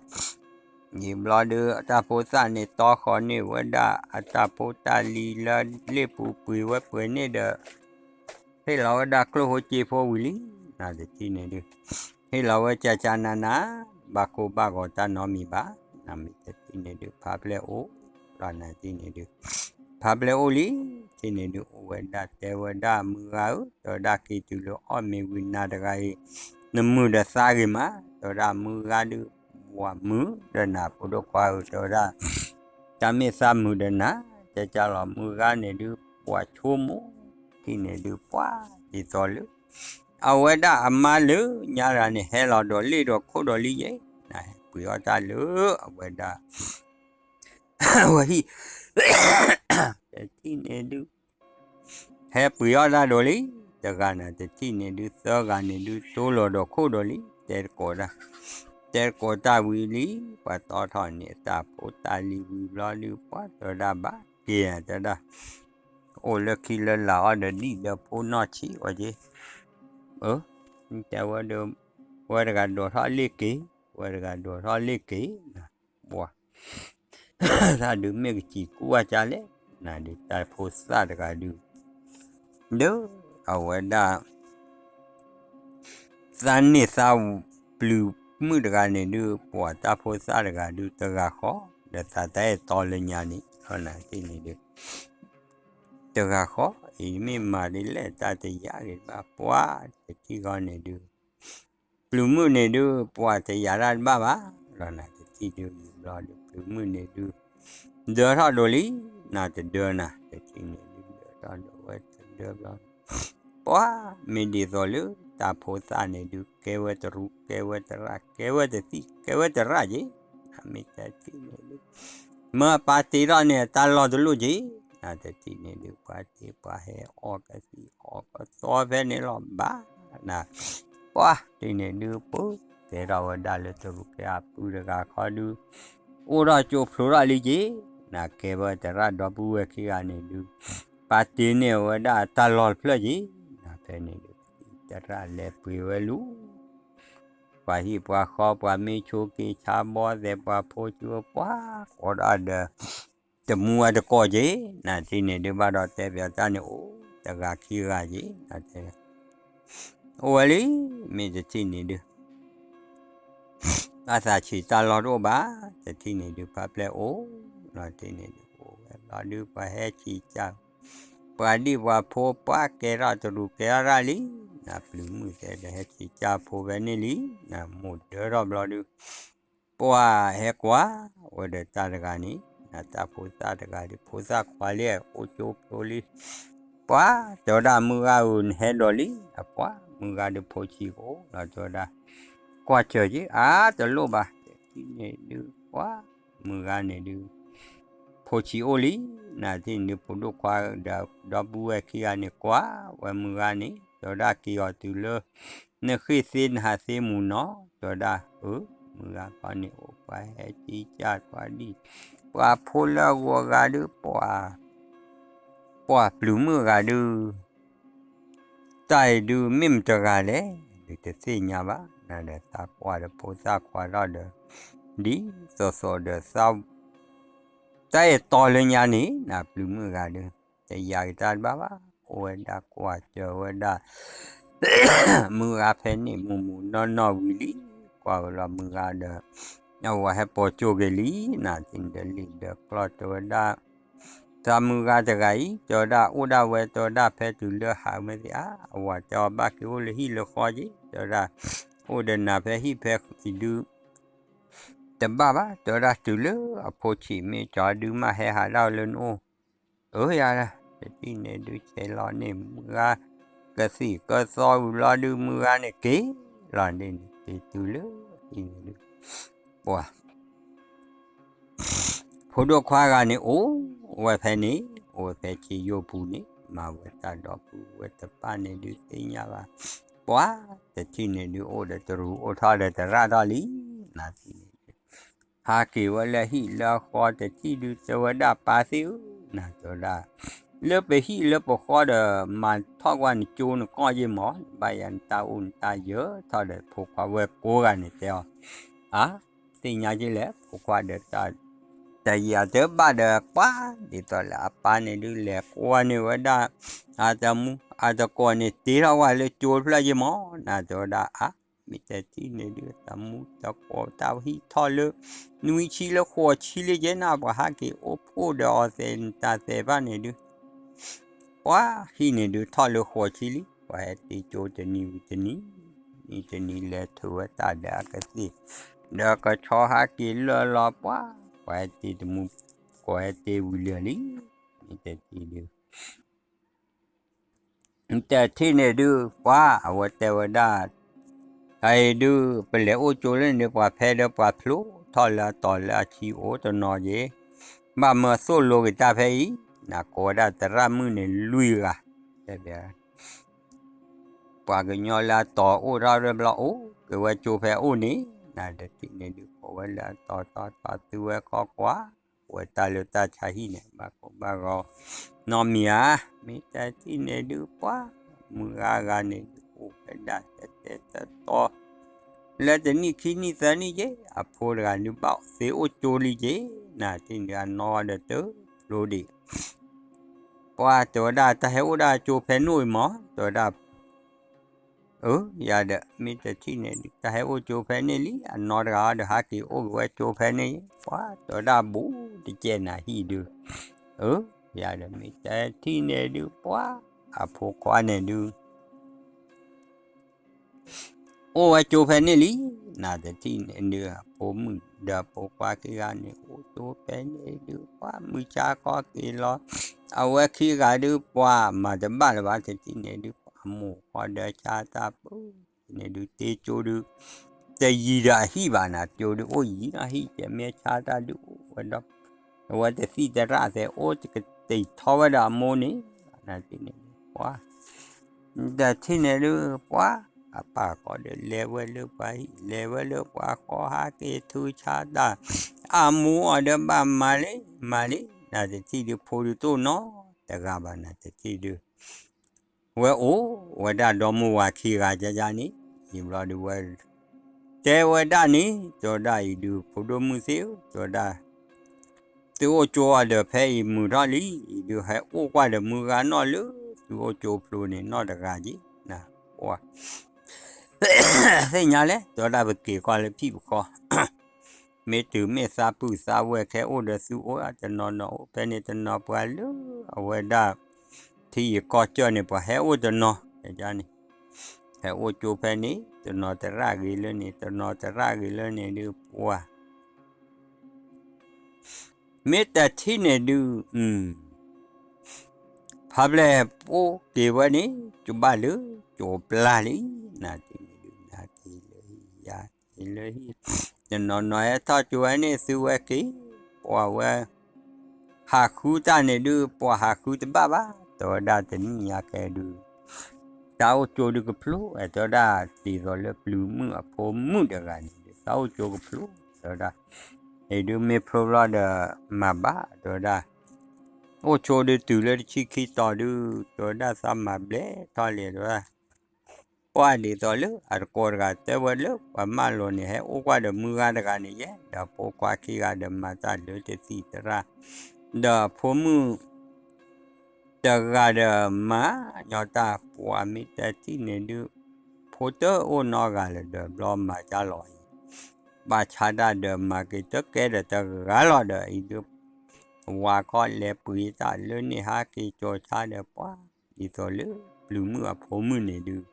ယံာ်ဘျီဒုး တၢ်ဖိသၣ်န့ၣ် တီဃီၤန့ၢ်ဝဲဒၣ်အတၢ်ဖိတၢ်လံၤလၢလ့ၣ်ပူၤ ပှ့ၤဝဲပှ့ၤန့ၢ်ဒီး ဟ့ၣ်လီၤဝဲဒၣ်ကျိၣ်ဖိစ့ဖိဝံၤလံ နတထံၣ်န့ၣ်ဒုး ဟ့ၣ်လီၤဝဲကၢ်ကၢ်နးနး ဘၣ်ကိၢ်ဘၣ်ဂီၤတၢ်နီတမံၤဘၣ် နမ့ၢ်တထံၣ်န့ၣ်ဒုး ဖါပျဲၢ်အိၣ်လီၤ နတထံၣ်န့ၣ်ဒုး ဖါပျဲၢ်အိၣ်လံ တထံၣ်န့ၣ်ဒုး အိၣ်ဝဲဒၣ်တဲဝဲဒၣ်မုၢ်ဂၤဧၢ, တဲဝဲဒၣ်က့ၤတုၤလၢအီၣ်မ့ၤဝံၤနၤတဂၤအံၤ နမုာ်ဒီးသးဂ့ၤမး, တဲဝဲဒၣ်မုၢ်ဂၤဒုး ဝၤမုာ်ဒီးနၤ ဖိဒိၣ်ခွါဧၢ တဲဝဲဒၣ် တၢ်မ့ၢ်သးမုာ်ဒီးနၤ ကကလီၤမုၢ်ဂၤန့ၣ်ဒုး ပှၤဆိကမိၣ် ထံၣ်န့ၣ်ဒုး ပှၤဒ်သိးလၢ အဝဲဒၣ်အမါလၢညါတဂၤန့ၣ် ဟဲလီၤဒီးလ့ၣ်ဒီးခိၣ်ဒီးလံယဲ, နဟဲပှ့ၤအီၣ်တၢ်လၢအဝဲဒၣ် ဝဲဟံၣ် တထံၣ်န့ၣ်ဒုး ဟဲပှ့ၤအီၣ်တၢ်ဒီးလံ, တဂၤနၤတထံၣ်န့ၣ်ဒုး သၢဂၤန့ၣ်ဒုး တိၢ်လီၤဒီးခိၣ်ဒီးလံ, တဲတကိးတၢ်, တဲတကိးတၢ်ဝံၤလံ, ပှၤတီထီၣ်န့ၢ်အတၢ်ဖိတၢ်လံၤဝံၤဘျီဒုး ပှၤတဲဝဲဒၣ်ဘၣ်က့ၤနၤတဲဒၣ်, အိၣ်လၢခံလၢလာ်အီၣ်ဒီးဒံၣ်ဒီးဖိနီၢ်ဆံးဝဲက့ၤ, အၢ, တဲဝဲဒၣ်, ဝဲတဂၤဒိးထီၣ်လ့ၣ်က့ၤ, ဝဲတဂၤဒိးထီၣ်လ့ၣ်က့ၤ, ပှၤ တၢ်ဒုးမ့ၢ်ကစံးကူၣ်အါကလဲၣ်, နၤဒုးတၢ်ဖိသၣ်တဂၤဒုး, ဒီးအဝဲဒၣ် သးန့ၢ်သးပျုၤမုၣ်တဂၤန့ၣ်ဒုး ပှၤတၢ်ဖိသၣ်တဂၤဒုး တဂၤဃီ, ဒီးသးတၢ်အဲၣ်တီလၢညါန့ၣ် နထံၣ်န့ၣ်ဒုး တဂၤဃီ, အံၤမ့ၢ်မၤဒ်လဲၣ် တၢ်တယာ်ဒံးဘၣ် ပှၤတထံၣ်ဃီန့ၣ်ဒုး ပျုၤမုၣ်န့ၣ်ဒုး ပှၤတယာ်တၢ်တဘၣ်ဘၣ်, လီၤနၤတထံၣ်ဒုး ဘျီဒုး ပျုၤမုၣ်န့ၣ်ဒုး ဒၢထီၣ်ဒိးလံ, နၤတဒၢနၤ တထံၣ်န့ၣ်ဒုး ဒၢထီၣ်ဒိးဝဲတဒၢဘျီ ပှၤမ့ၢ်ဒ်သိးလၢတၢ်ဖိသၣ်န့ၣ်ဒုး ကဲဝဲတရူး ကဲဝဲတရၣ် ကဲဝဲတသံၣ် ကဲဝဲတရၣ်က့ၤ, မ့ၢ်တထံၣ်န့ၣ်ဒုး မ့ၢ်ပၢ်တ့ထီၣ်န့ၣ် တၢ်လီၢ်တလိၣ်က့ၤ, နတထံၣ်န့ၣ်ဒုး ပှၤတ့ပှၤဟဲအီၣ်ကသံၣ်အီၣ်ကသီဖဲန့ၣ်လီၤဘၣ်, န ပှၤတထံၣ်န့ၣ်ဒုး ပကဲထီၣ်ဝဲဒၣ်လၢတရူးကဲအပုၢ်တဂၤခီဒုး အိၣ်ထီၣ်ကၠိဖျိထီၣ်လံက့ၤ, နကဲဝဲတရၣ်ဒီပုၢ်ဝဲၢ်ခံဂၤန့ၣ်ဒုး ပၢ်တ့န့ၢ်ဝဲဒၣ်တၢ်လီၢ်တဖျၢၣ်က့ၤ, နဖဲန့ၣ်ဒုး တရၣ်လဲၤပှ့ၤဝဲလူၤ ပှၤဟံၣ်ပှၤဃီ ပှၤမ့ၢ်ဆိးက့ဆါဘီသဲး ပှၤဖိဆူၣ် ပှၤကိးဒၣ်ဒီး တမူအတကိးက့ၤ, နထံၣ်န့ၣ်ဒုး ဘၣ်ဒီးတဲပၠးတၢ်န့ၣ်အိၣ် တဂၤခံဂၤက့ၤ, နတဲ အိၣ်ဝဲလံ, မ့ၢ်တထံၣ်န့ၣ်ဒုး ဘၣ်သးဆံးတၢ်လီၢ်တအိၣ်ဘၣ်, တထံၣ်န့ၣ်ဒုး ပၢ်ပျဲၢ်အိၣ်, နထံၣ်န့ၣ်ဒုး အိၣ်ဝဲဘျီဒုး ပှၤဟဲဆံးကၢ် ပှၤဒံၣ်ပှၤဖိ ပှၤကဲထီၣ်တရူးကဲထီၣ်တၢ်လံ, နပျုၤမုၣ်တဲဒီးဟဲဆံးကၢ်ဖိဖဲန့ၣ်လံ, နမိၢ်ဒၢထီၣ်ဘျီဒုး ပှၤဟဲကွၢ်ဝဲဒီးတၢ်တဂၤန့ၣ်, နတၢ်ဖိသၣ်တဂၤဒုး ဖိသၣ်ခွါလံ အိၣ်ကၠိဖျိလံ, ပှၤတဲဝဲဒၣ်မုၢ်ဂၤဧၢ နဟဲဒိးလံ, အပှၤမုၢ်ဂၤဒုး ဖိဆံးကအိၣ်လီၤ တဲဝဲဒၣ်, ကွၢ်စၢၤက့ၤ အါတလိၣ်ဘၣ်, တထံၣ်န့ၣ်ဒုး ပှၤမုၢ်ဂၤန့ၣ်ဒုး ဖိဆံးအိၣ်လံ, နထံၣ်န့ၣ်ဒုး ဖိဒိၣ်ခွါဒီး ဒီပုၢ်ဝဲၢ်ခံဂၤန့ၣ် ကွၢ်ဝဲမုၢ်ဂၤန့ၣ် တဲဝဲဒၣ် က့ၤအီၤတုၤလၢ နဃ့ၢ်သ့နဟးသ့မူၤနီၤ, တဲဝဲဒၣ်, အၢ မုၢ်ဂၤခီန့ၣ် အိၣ်ပှၤဟဲကံကၢ်ပှၤဒံၣ် ပှၤဖိလၢအဂီၢ်ဂၤဒုး ပှၤ ပှၤပျုၤမုၣ်ဂၤဒုး တၢ်အံၤဒုး မ့ၢ်မတဂၤလဲၣ် ဒုးတသ့ၣ်ညါဘၣ်, နဒီးသးကွၢ်ဒီးဖိသၣ်ခွါထီၣ်ဒီး ဒ်သိးသိးဒီး တၢ်အဲၣ်တီလၢညါန့ၣ် နပျုၤမုၣ်ဂၤဒုး တယာ်က့ၤတၢ်တဘၣ်ဘၣ်, အိၣ်ဝဲဒၣ်ကွၢ်စၢၤဝဲဒၣ် မုၢ်ဂၤဖဲန့ၣ် မုၢ်မုၢ်နီၢ်နီၢ်ဝံၤလံ, ကွၢ်ဝဲလီၤမုၢ်ဂၤဒီး အဝၤဟဲပိာ်ကၠိက့ၤလံ, နထံၣ်န့ၣ်ဒီးလံာ်ဒီးကျီၢ်တဲဝဲဒၣ် တၢ်မုၢ်ဂၤတဂၤအံၤ တဲဝဲဒၣ် အိၣ်ဒၣ်ဝဲ တဲဝဲဒၣ် ဖဲတုၤလၢဟးမ့ၢ်သ့ၣ်ဧါ, အဝၤတဲအီၤဘၣ်က့ၤအိၣ်လၢဟံၣ်လၢဃီက့ၤ, တဲဝဲဒၣ် အိၣ်ဒီးနၤဖဲဟံၣ်ဖဲအံၤဒုး တဘၣ်ဘၣ်, တဲဝဲဒၣ် တုၤလၢအဖိဆံးမ့ၢ်ကၠီဒုးမး ဟဲဟးဒၣ်ဝဲလၢနအိၣ်, အၢယၤ, တထံၣ်န့ၣ်ဒုး ဆဲးလီၤန့ၢ်မုၢ်ဂၤ ကသံၣ်ကသီဝံၤလီၤဒုး မုၢ်ဂၤန့ၣ်က့ၤလီၤန့ၣ် က့ၤတုၤလၢဟံၣ်န့ၣ်ဒုး ပှၤ ဖိဒိၣ်ခွါဂၤန့ၣ် အိၣ်ဝဲဖဲန့ၣ်, အိၣ်ဝဲဖဲဆံယိၣ်ပူၤန့ၣ် မၤဝဲတၢ်ဒီပုၢ်ဝဲၢ်တဖၣ်န့ၣ်ဒုးသ့ၣ်ညါဘၣ်, ပှၤတထံၣ်န့ၣ်ဒုး အိၣ်ဒီးတရူးအိၣ်ထီၣ်ဒီးတရၣ်ထီၣ်လံ, နထံၣ်န့ၣ်ဒုး ဟးက့ၤဝဲလၢဟံၣ်လၢအဃီတထံၣ်ဒုး တဲဝဲဒၣ် ပၢ်သ့ၣ်ဧၢ, နတဲဝဲဒၣ် လၢပဟံၣ်လၢပဃီဒီး မၤထီၣ်ကွၢ်နကၠိနကီၢ်ယ့ၢ်မး, နဘၣ်ယၤနတၢ်အိၣ်နတၢ်ယၢၤထီၣ်ဒီး ဖိခွါဝဲကိးဂၤန့ၣ်တဲအီၤ, အါ သ့ၣ်ညါက့ၤလဲၣ် ဖိခွါဒီးတၢ် တယာ်တဘၣ်ဒီး ပှၤဒ်သိးလၢအပၢ်န့ၣ်ဒုး လဲၤကွၢ်န့ၢ်ဝဲဒၣ် အတမူအတကိးန့ၣ် တ့ထီၣ်ဝဲလၢကၠိတဖျၢၣ်ယ့ၢ်မး, နတဲဝဲဒၣ် အါ မ့ၢ်တထံၣ်န့ၣ်ဒုး တမူတကိးတၢ်ဟံၣ်ထီၣ်လၢ နွံဆံလၢဃိးဆံလၢယဲၢ်နၤ ပှၤဟးက့ၤအိၣ်ဖှိၣ်ဒီးအီၤသဲးနတၢ်သဲးဘၣ်န့ၣ်ဒုး ပှၤဟံၣ်န့ၣ်ဒုးထီၣ်လၢဃိးဆံလံ, ပှၤဟဲတ့ကၠိတနံၤဝံၤတနံၤ, နံၤတနံၤလဲၤထုးဝဲတၢ်ဒီးအကသ့ၣ်, ဒီးကဆီဟးက့ၤလၢလီၤပှၤ, ပှၤဟဲတ့တမူ, ကိးဟဲတ့ဝံၤလၢာ်လံ, မ့ၢ်တထံၣ်ဒုး တထံၣ်န့ၣ်ဒုး ပှၤအဝဲတဲဝဲဒၣ်, အအံၤဒုး ပလဲၤအိၣ်ကၠိလၢန့ၣ်ဒုး ပှၤဖဲဒီးပှၤဖျိထီၣ်လၢအတီၤလၢအဆံအိၣ်တနီၤက့ၤ, ဘၣ်မၢသိၣ်လိက့ၤတၢ်ဖဲအံၤ, နကိးဝဲဒၣ်သရၣ်မုၣ်န့ၣ်လွံၢ်ဂၤ, တဲ ပှၤကညီလၢအတီၤအိၣ်ထီၣ်တဘျီအိၣ်က့ၤဝဲကၠိဖဲအိၣ်န့ၣ်, နတထံၣ်န့ၣ်ဒုး ကိးဝဲလၢအတီၤတီတီသုဝဲခီကွၢ်, ဝဲတၢ်လၢတၢ်ဆါဟံၣ်န့ၣ် ဘၣ်ကိၢ်ဘၣ်ဂီၤနီတမံၤဧါ, မ့ၢ်တထံၣ်န့ၣ်ဒုး ပှၤမုၢ်ဂၤဂၤန့ၣ်ဒုး အိၣ်ဝဲဒၣ်တဲာ်တဲာ်တီတီ လၢတနံၣ်ခံနံၣ်သၢနံၣ်က့ၤ အဖိတဂၤဒုးဘၣ်သ့အိၣ်ကၠိလံက့ၤ, နတထံၣ်န့ၣ်ဒုး အနီၢ်ဒီးတဖျိဒံး ပှၤတဲဝဲဒၣ် တၢ်ဟဲအိၣ်ဒၣ်ကၠိဖဲန့ၣ်အံၤမး, တဲဝဲဒၣ်, အၢ ယၤဒီး မ့ၢ်တထံၣ်န့ၣ်ဒုး တၢ်ဟဲအိၣ်ကၠိဖဲန့ၣ်လံ, အနီၢ်တဂၤဒီးဟးက့ၤအိၣ်က့ၤဝဲကၠိဖဲန့ၣ်, ပှၤတဲဝဲဒၣ်ဘူးတကဲးနၤဟံၣ်ဒုး, အၢ ယၤဒီး မ့ၢ်တထံၣ်န့ၣ်ဒုး ပှၤအဖိခွါန့ၣ်ဒုး အိၣ်ဝဲကၠိဖဲန့ၣ်လံ, နတထံၣ်န့ၣ်ဒုး အဖိမုၣ်ဒီးဖိခွါခံဂၤန့ၣ် အိၣ်ကၠိဖဲန့ၣ်ဒုး ပှၤမုၢ်ဆါခီက့ၤလီၤ, အဝဲခံဂၤဒုး ပှၤမၤတဘၣ်လၢၤဘၣ်, တထံၣ်န့ၣ်ဒုး ပှၤမိၢ်ဃီဒီးဆါတၢ်ပူၤန့ၣ်ဒုး တ့ကၠိဒုး တယံၤဒီးအဟံၣ်ဘၣ်နၤ, ကၠိဒုးအိၣ်ယံၤနီၢ်ဟံၣ် ကဲမ့ၢ်ဆါတၢ်ဒုးအိၣ်ဝဲဒီး အဝဲတသံၣ်တရၣ်သဲး အိၣ်ကတံာ်ထီဝဲဒီးအမိၢ်န့ၣ်, နတထံၣ်န့ၣ်ဒုး ပှၤ တထံၣ်န့ၣ်ဒုး ပှၤ အပၢ်ဃီဒီးလဲၤဝဲလၢပှၤဟံၣ် လဲၤဝဲလၢပှၤဃီ ဟးက့ၤထုဆါတၢ်, အမိၢ်အီၤဒီးဘၣ်မၤလံ မၤလံ, နတထံၣ်ဒုး ဖိဒုးတအိၣ်နီတဂၤဘၣ် နတထံၣ်ဒုး ဝဲအိၣ်ဝဲဒၣ်ဒီမါဝၤခံဂၤယါယါန့ၣ်, အံၤဘျီဒုးဝဲ တဲဝဲဒၣ်န့ၣ် တဲဝဲဒၣ်အံၤဒုး ဖိဒိၣ်မုၣ်သ့ၣ်ဧၢ တဲဝဲဒၣ် သုအိၣ်ကၠိအီၤဒီးဖဲအံၤမုာ်ထီၣ်လံ, အံၤဒုးဟဲအိၣ်ကွၢ်ဒီးမုၢ်ဂၤနီၢ်လၢသုအိၣ်ကၠိဖျိန့ၣ် နီၢ်တဂၤက့ၤ, န သ့ၣ်ညါလဲၣ် တဲဝဲဒၣ် ပက့ၤကွၢ်လၢဖံၣ်ပဃီ မ့ၢ်တုၤမ့ၢ်သးပုၢ်သးဝဲၢ်ခဲအိၣ်ဒီးသုအိၣ်တနီၤနီၤ အိၣ်ဖဲန့ၣ်တနီၤ ပှၤလၢအဝဲဒၣ် ထံယံၤကီၢ်စၢၢ်န့ၣ် ပှၤဟဲအိၣ်တနီၤန့ၣ်, ဟဲအိၣ်ကၠိဖဲန့ၣ် တနီၤသရၣ်ဂ့ၤလၢန့ၣ် တနီၤသရၣ်ဂ့ၤလၢန့ၣ်ဒုး ပှၤ မ့ၢ်တထံၣ်န့ၣ်ဒုး ဖါဘျဲၣ်ပိၢ်က့ၤဝဲန့ၣ် ကဘၣ်လၢကၠိပျၢ်လံ, နတထံၣ်န့ၣ်ဒုး နက့ၤလၢဟံၣ်ယၤ က့ၤလၢဟံၣ်, တနီၤနီၤဟဲထီၣ်ကၠိဝဲန့ၣ် သုဝဲက့ၤ, ပှၤဝဲ ဟးဃုတၢ်န့ၣ်ဒုး ပှၤဟးဃုတဘၣ်ဘၣ်, တဲဝဲဒၣ်တနံၣ်ညါကဲဒုး တၢ်အိၣ်ကၠိဒုးကဖျိ, တဲဝဲဒၣ် ဒ်သိးလၢပျုၤမုၣ်အဖိမုၣ်တဂၤန့ၣ်ဒုး တၢ်အိၣ်ကၠိကဖျိ, တဲဝဲဒၣ် အံၤဒုးမ့ၢ်ဖျိဘျီဒီး မၤဘၣ် တဲဝဲဒၣ် အိၣ်ဆိးဒုးတုၤလၢတဆံခံတီၤဒုး တဲဝဲဒၣ်သးမၤဘျဲၣ်ထီၣ်လံ တဲဝဲဒၣ် ပှၤဒ်သိးလၢအတကိးတဂၤတဲဝဲလၢပှၤမၢလိာ်န့ၣ် ဟဲအိၣ်ကွၢ်ဒီးမုၢ်ဂၤတဂၤန့ၣ်ယဲ ဒီးဖိခွါခံဂၤဒီးမၤတၢ်လၢတသံၣ်သရၣ်, ဒီးဖိမုၣ် တဂၤဒီးမၤညီတၢ် ပှၤမ့ၢ်တထံၣ်န့ၣ်ဒုး ဖိတအိၣ်နီတဂၤလၢၤဒီးဘျီမၤတၢ်လီၤအံၤ, ဘၣ်ဆါတၢ်ဒီးမၤက့ၤတကဲဒီးတဂၤလီၤဒီးအံၤဒုး ဝၤခီလဲၤပှ့ၤတၢ်လၢန့ၣ်ဟးက့ၤကၠီၤဆါဒီးပှၤ ဒ်သိးလၢပျုၤမုၣ်အဖိမုၣ်န့ၣ်ဒုး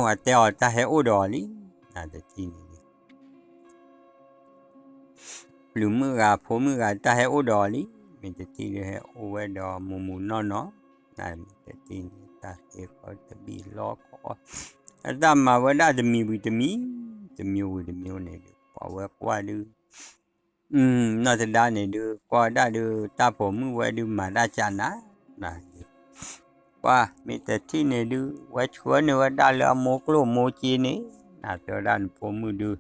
ဝဲတဲအီၤတၢ်ဟဲအိၣ်ဒီးအီၤလံ, နတထံၣ်န့ၣ်ဒုး ပျုၤမုၣ်ဂၤဖိမုၣ်ဂၤတၢ်ဟဲအိၣ်ဒီးအီၤလံ, မ့ၢ်တထံၣ်ဒုးဟဲအိၣ်ဝဲဒီးမိၢ်မုၢ်နီၢ်နီၢ်, နမ့ၢ်တထံၣ်န့ၣ် တၢ်သ့ၣ်ဃီတဘံၣ်လီခီ, အတၢ်မၤဝဲဒၣ်တမံၤဝံၤတမံၤ, တမံၤဝံၤတမံၤန့ၣ်ဒုး ပှၤဝဲကွၢ်ဒုး နီၢ်တဒါန့ၣ်ဒုး ကွၢ်ဝဲဒၣ်ဒုး တၢ်ပိာ်မုၣ်ဝဲဒုးမၤတၢ်ကၢ်နၤ, န ပှၤမ့ၢ်တထံၣ်န့ၣ်ဒုး ဝဲဆှၢန့ၢ်ဝဲဒၣ်လၢအမိၢ်ကျိၣ်မိၢ်စ့န့ၣ်, နတဲဝဲဒၣ်နဖိမုၣ်ဒုး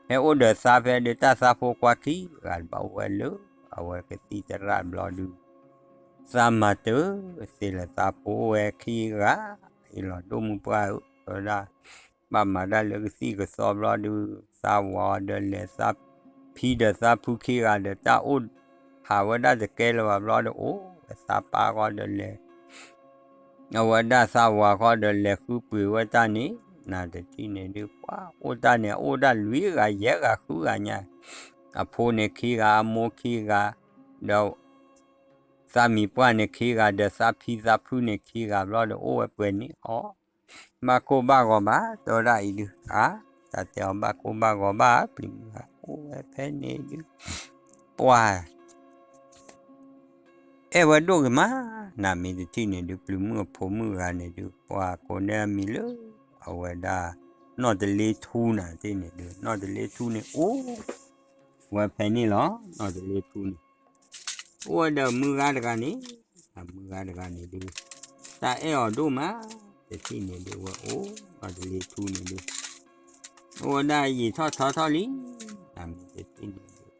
ဟဲအိၣ်ဒီးသးဖဲဒုး တၢ်သးဖိခွါခံဂၤတဘၣ်အိၣ်ဝဲလၢ အဝဲကသံၣ်သရၣ်ဘျီဒုး သးမၤတၢ်သ့လၢသးဖိအိၣ်ဝဲခံဂၤ, အ့ၣ်လီၤဒိၣ်မုၢ်ပှၢ်ဧၢ, တဲဝဲဒၣ် ဘၣ်မၤတၢ်လၢကသံၣ်ကသီဘျီဒုး သးဝၤအီၤဒီးလဲၤသး ဖံဒီးသးဖုခံဂၤဒီးတၢ်အိၣ် ဟးဝဲဒၣ်တကဲလၢၤဘၣ်ဘျီဒီး အိၣ်ဝဲသးပၢ်ဃီဒီးလဲၤ အဝဲဒၣ်သးဝၤဃီဒီးလဲၤဃုပှ့ၤဝဲတၢ်န့ၣ်, နတထံၣ်န့ၣ်ဒုး ပှၤအိၣ်တၢ်န့ၣ် အိၣ်ဒၣ်လွံၢ်ဂၤယဲၢ်ဂၤဃုဂၤညါ, အဖိန့ၣ်ခံဂၤ အမိၢ်ခံဂၤ, ဒီး သးမံၤပှၢ်န့ၣ်ခံဂၤဒီး သးဖံသးဖုန့ၣ်ခံဂၤဘျီဒီး အိၣ်ဝဲပှဲၤန့ၣ်အီၤ ဘၣ်ကိၢ်ဘၣ်ဂီၤဘၣ် တဲဝဲဒၣ်အံၤဒုး အါ တၢ်တဲအီၤဘၣ်ကိၢ်ဘၣ်ဂီၤဘၣ် ပျံၤမုၢ်ဂၤအိၣ်ဝဲဖဲန့ၣ်ဒုး ပှၤ အဲၣ်ဝဲဒိၣ်ဂ့ၤမး နမ့ၢ်တထံၣ်န့ၣ်ဒုး ပျံၤမုၣ်အဖိမုၣ်ဂၤန့ၣ်ဒုး ပှၤကိးန့ၢ်အမံၤလၢ အဝဲဒၣ် နီၢ်တလ့ထူနၤတထံၣ်န့ၣ်ဒုး နီၢ်တလ့ထူန့ၣ်အိၣ် ဝဲဖဲန့ၣ်လီၤ နီၢ်တလ့ထူန့ၣ် အိၣ်ဝဲဒီးမုၢ်ဂၤတဂၤန့ၣ် အမုၢ်ဂၤတဂၤန့ၣ်ဒုး တၢ်အဲၣ်အီၤဒိၣ်မး တထံၣ်န့ၣ်ဒုး ဝဲအိၣ် နီၢ်တလ့ထူန့ၣ်ဒုး အိၣ်ဝဲဒၣ်ယံာ်ထီၣ်ထီထီၣ်လံ နမ့ၢ်တထံၣ်န့ၣ်ဒုး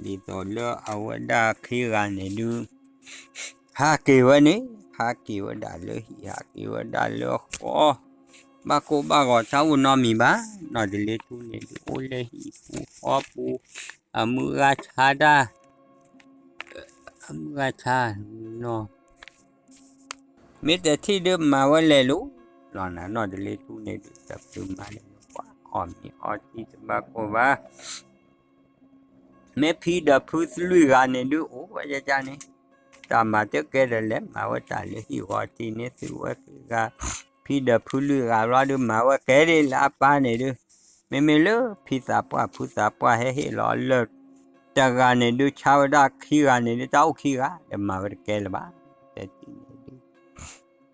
ဒ်သိးလၢအဝဲဒၣ်ခံဂၤန့ၣ်ဒုး ဟးက့ၤဝဲန့ၣ် ဟးက့ၤဝဲဒၣ်လၢဟံၣ် ဟးက့ၤဝဲဒၣ်လၢဃီ ဘၣ်ကိၢ်ဘၣ်ဂီၤတၢ်အိၣ်နီတမံၤဘၣ် နီၢ်တလ့ထူန့ၣ်ဒုး အိၣ်လၢဟံၣ်ပူၤဃီပူၤ အမုၢ်ဂၤဆါတၢ် အမုၢ်ဂၤဆါနီၤ မ့ၢ်တထံၣ်ဒုးမၤဝဲလဲၤလိၤ လီၤနၤ နီၢ်တလ့ထူန့ၣ်ဒုး တချုးမၤလဲၤလိၤ ပှၤအီၣ်မ့ၤအီထံတဘၣ်ကိၢ်ဘၣ် မ့ၢ်ဖံဒီးဖုသလွံၢ်ဂၤန့ၣ်ဒုး အိၣ်ဝဲကကန့ၣ် တၢ်မၤတကဲဒီးလဲၤမၤဝဲတၢ်လၢဟံၣ်ဂီၤထံးန့ၣ် သုဝဲခံဂၤ ဖံဒီးဖုလွံၢ်ဂၤဘျီဒုး မၤဝဲကဲဒ်လၢအပၢ်န့ၣ်ဒုး မ့မ့ၢ်လၢဖံသးပှၢ်ဖုသးပှၢ်ဟဲဟ့ၣ်လီၤလၢ တဂၤန့ၣ်ဒုးဆါဝဲဒၣ်ခံဂၤန့ၣ်ဒုး တၢ်အိၣ်ခံဂၤ ဒီးမၤဝဲတကဲလၢၤဘၣ် တထံၣ်န့ၣ်ဒုး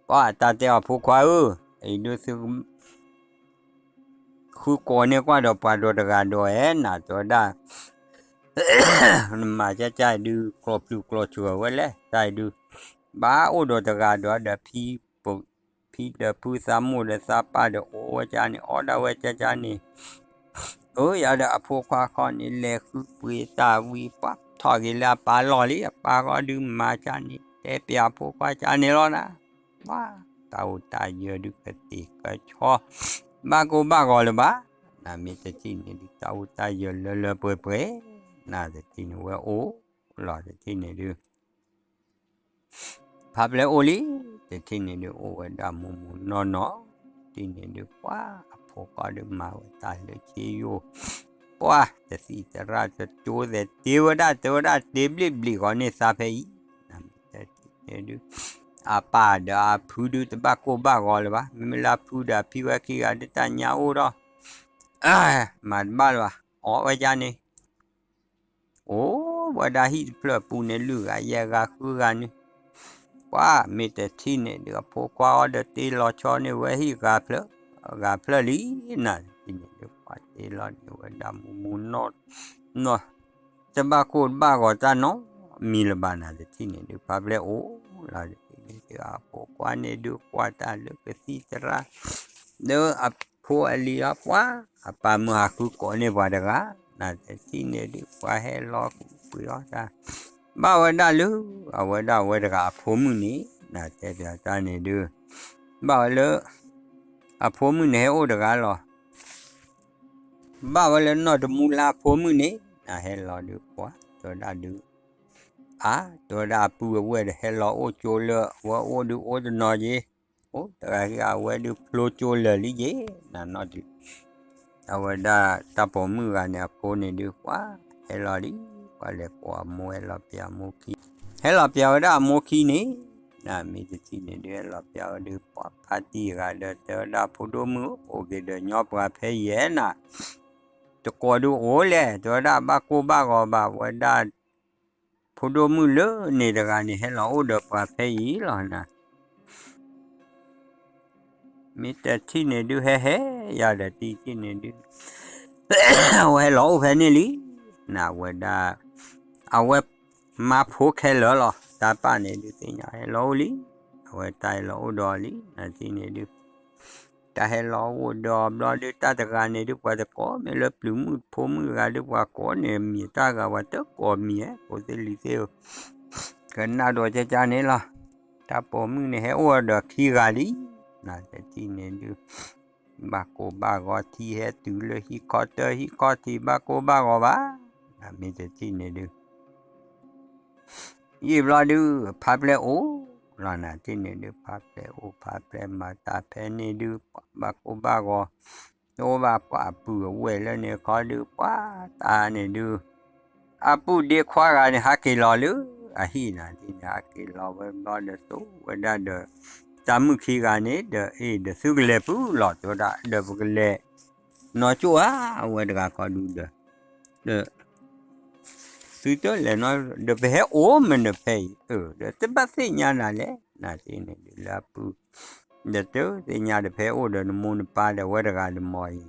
ပှၤတၢ်တဲအီၤဖိခွါဧၢ, အံၤဒုးသု ဃုကိးန့ၢ်ကွၢ်ဒီးပှၤဒီးတဂၤဒီးဧါ နၤတဲဝဲဒၣ်, နမၤကၢ်ကၢ်အံၤဒုး ကျိာ်ပျုၤကျိာ်စှၤဝဲလဲၣ် တၢ်အံၤဒုး, ဘၣ်အိၣ်ဒီးတဂၤဒီးဒီး ဖံဒီးဖုသးမိၢ်ဒီးသးပၢ်ဒီးအိၣ်ဝဲကၢ်န့ၣ် အီၣ်ဒၣ်ဝဲကၢ်ကၢ်န့ၣ် အၢ ယၤဒီးအဖိခွါခီန့ၣ် လဲၤဃုပှ့ၤတၢ်ဝံၤ ပှၤထီၣ်က့ၤလၢအပၢ်လီၢ်လံ အပၢ်ဃီဒုးမၤကၢ်န့ၣ် တဲပျးအဖိခွါကၢ်န့ၣ်လီၤနၤ, ပှၤတၢ်အိၣ်တၢ်ယၢၤဒုးကသ့ၣ်ကဆီ ဘၣ်ကိၢ်ဘၣ်ဂီၤလၢၤဘၣ်, နမ့ၢ်တထံၣ်န့ၣ်ဒုး တၢ်အိၣ်တၢ်ယၢၤလၢလၢပှဲၤပှဲၤ, နတထံၣ်န့ၣ်ဝဲအိၣ်လီၤ တထံၣ်န့ၣ်ဒုး ဖါပျဲအိၣ်လံ, တထံၣ်န့ၣ်ဒုး အိၣ်ဝဲဒၣ်မူမူနီၢ်နီၢ်, တထံၣ်န့ၣ်ဒုး ပှၤအဖိခွါဒုးမၤဝဲတၢ်လၢခ့ယိၣ်, ပှၤတသံၣ်သရၣ်တကၠိသဲးတ့ဝဲဒၣ် တဲဝဲဒၣ်တ့ဘျ့ၣ်ဘျ့ၣ်ဃီန့ၢ်သးဖဲအံၤ, နမ့ၢ်တထံၣ်န့ၣ်ဒုး အပၢ်ဒီးအဖုဒုးတဘၣ်ကိၢ်ဘၣ်ဂီၤလၢၤဘၣ်, မ့မ့ၢ်လၢအဖုဒီးအဖံဝဲခံဂၤဒုးတၢ်ညါအိၣ်ဒီး မၤတဘၣ်လၢၤဘၣ်, အီၣ်ဝဲကၢ်န့ၣ် အိၣ်ဝဲဒၣ်ဟံၣ်တဖျၢၣ်ပူၤန့ၣ် လွံၢ်ဂၤယဲၢ်ဂၤဃုဂၤန့ၣ်, ပှၤမ့ၢ်တထံၣ်န့ၣ်ဒုး အဖိခွါအီၤဒီးတ့လီၤဆီန့ၢ်ဝဲဟံၣ်ဂၤဖျၢၣ်, ဂၤဖျၢၣ်လံ, နတထံၣ်န့ၣ်ဒုး ပှၤတ့လီၤန့ၢ်ဝဲဒၣ်မူမူနီၢ်နီၢ်, တဘၣ်ကိၢ်တဘၣ်ဂီၤတၢ်နီတမံၤလၢၤဘၣ် နတထံၣ်န့ၣ်ဒုး ဖါပျဲအိၣ်လီၤ တထံၣ်န့ၣ်ဒုး အဖိခွါန့ၣ်ဒုး ကွၢ်တၢ်လၢကသံၣ်သရၣ် လၢအဖိအလံၤအီၤ ပှၤ အပၢ်မုၢ်ဟးဃုကိးန့ၢ်ပှၤတဂၤ, နတထံၣ်န့ၣ်ဒုး ပှၤဟဲလီၤကွံာ်အီၤတၢ်, ဘၣ်ဝဲဒၣ်လၢ အဝဲဒၣ်အဝဲတဂၤအဖိမုၣ်န့ၣ် နတဲပျးတၢ်န့ၣ်ဒုး, ဘၣ်ဝဲလၢ အဖိမုၣ်န့ၣ်ဟဲအိၣ်တဂၤလီၤ ဘၣ်ဝဲလၢနီၢ်တမူလါအဖိမုၣ်န့ၣ် နဟဲလီၤဒုး ပှၤတဲဝဲဒၣ်ဒုး, အါ တဲဝဲဒၣ်အပုၢ်အဝဲၢ်ဒီးဟဲလီၤအိၣ်ကၠိလၢအဝဲအိၣ်ဒုးအိၣ်တနီၤက့ၤ, အိၣ်တဂၤဟံၣ်အဝဲဒုးဖျိကၠိလၢာ်လံက့ၤ, နနီၢ်ဒုး အဝဲဒၣ်တၢ်ပိာ်မုၣ်ဂၤန့ၣ်အဖိန့ၣ်ဒုး ပှၤဟဲလီၤလံ, ပှၤလဲၤကိးအမိၢ်ဟဲလီၤပျးအမိၢ်ခံ, ဟဲလီၤပျးဝဲဒၣ်အမိၢ်ခံန့ၣ်, နမ့ၢ်တထံၣ်န့ၣ်ဒုး ဟဲလီၤပျးဝဲဒုး ပှၤဖါတံၢ်ဂၤဒီး တဲဝဲဒၣ်ဖိဒိၣ်မုၣ် အိၣ်က့ၤဒီးညီပှၤဖဲအံၤဧါနၤ တကိးဒုးအိၣ်လဲၣ် တဲဝဲဒၣ်ဘၣ်ကိၢ်ဘၣ်ဂီၤဘၣ်ဝဲဒၣ် ဖိဒိၣ်မုၣ်လၢန့ၣ်တဂၤန့ၣ် ဟဲလီၤအိၣ်ဒီးပှၤဖဲအံၤလီၤနၤ မ့ၢ်တထံၣ်န့ၣ်ဒုး ဟဲဟဲယၤဒီးတထံၣ်န့ၣ်ဒုး အဝဲဟဲလီၤအိၣ်ဖဲန့ၣ်လံ, နဝဲဒၣ် အဝဲမါဖိခဲလၢာ်လီၤ တၢ်ပာ်န့ၣ်ဒုးသ့ၣ်ညါဟဲလီၤအိၣ်လံ, အဝဲတၢ်ဟဲလီၤအိၣ်ဒီးလံ နထံၣ်န့ၣ်ဒုး တၢ်ဟဲလီၤအိၣ်ဒီးဘျီဒုး တၢ်တဂၤန့ၣ်ဒုး ပှၤတကိးမ့ၢ်လၢပျုၤမုၣ်ဖိမုၣ်ဂၤဒုး ပှၤကိးန့ၢ်မံၤတၢ်ဂၤ ပှၤတကိးမံၤဧဲ ဖိသ့ၣ်လံၤသ့ၣ်ဧၢ ကနၣ်ဒိးကကန့ၣ်လီၤ, တၢ်ပိာ်မုၣ်န့ၣ်ဟဲအိၣ်ဒီးခံဂၤလံ, နတထံၣ်န့ၣ်ဒုး ဘၣ်ကိၢ်ဘၣ်ဂီၤထံဟဲတုၤလၢဟံၣ်ခီတၢၢ်ဟံၣ်ခီထံး ဘၣ်ကိၢ်ဘၣ်ဂီၤဘၣ်, နမ့ၢ်တထံၣ်န့ၣ်ဒုး ယံာ်ဘျီဒုး ဖါပျဲအိၣ်လီၤ နထံၣ်န့ၣ်ဒုး ဖါပျဲအိၣ်ဖါပျဲမၤတၢ်ဖဲန့ၣ်ဒုး ပှၤဘၣ်ကိၢ်ဘၣ်ဂီၤ, တအိၣ်ဘၣ်ပှၤအပုၢ်အဝဲၢ်လၢန့ၣ်ခီဒုး ပှၤတၢ်န့ၣ်ဒုး အပုၢ်ဒ့ခွါဂၤန့ၣ် ဟးက့ၤလီၤလၢ အဟံၣ်နၤဒ်န့ၣ် ဟဲက့ၤလီၤဝဲဘျီဒီး ဆိဝဲဒၣ်ဒီး တၢ်မုၣ်ခံဂၤန့ၣ်ဒီး အ့ၣ် ဒီးသုကလဲၤဖုလီၤ တဲဝဲဒၣ် ဒီးပကလဲၤ နီၢ်ကၠိၣ်ဧါ အဝဲတဂၤခီဒုဒီး ဒီး သုတလဲၤနီၢ် ဒီးပဟဲအိၣ်မနုၤဖဲအံၤ အၢ ဒီးတဘၣ်သ့ၣ်ညါနၤလဲၣ် နၤဒ်န့ၣ်ဒုးလၢအပုၢ် ဒီးတသ့ၣ်ညါဒီး ပဟဲအိၣ်ဒီးနမိၢ်နပၢ်ဒီး အဝဲတဂၤဒီးမ့ၢ်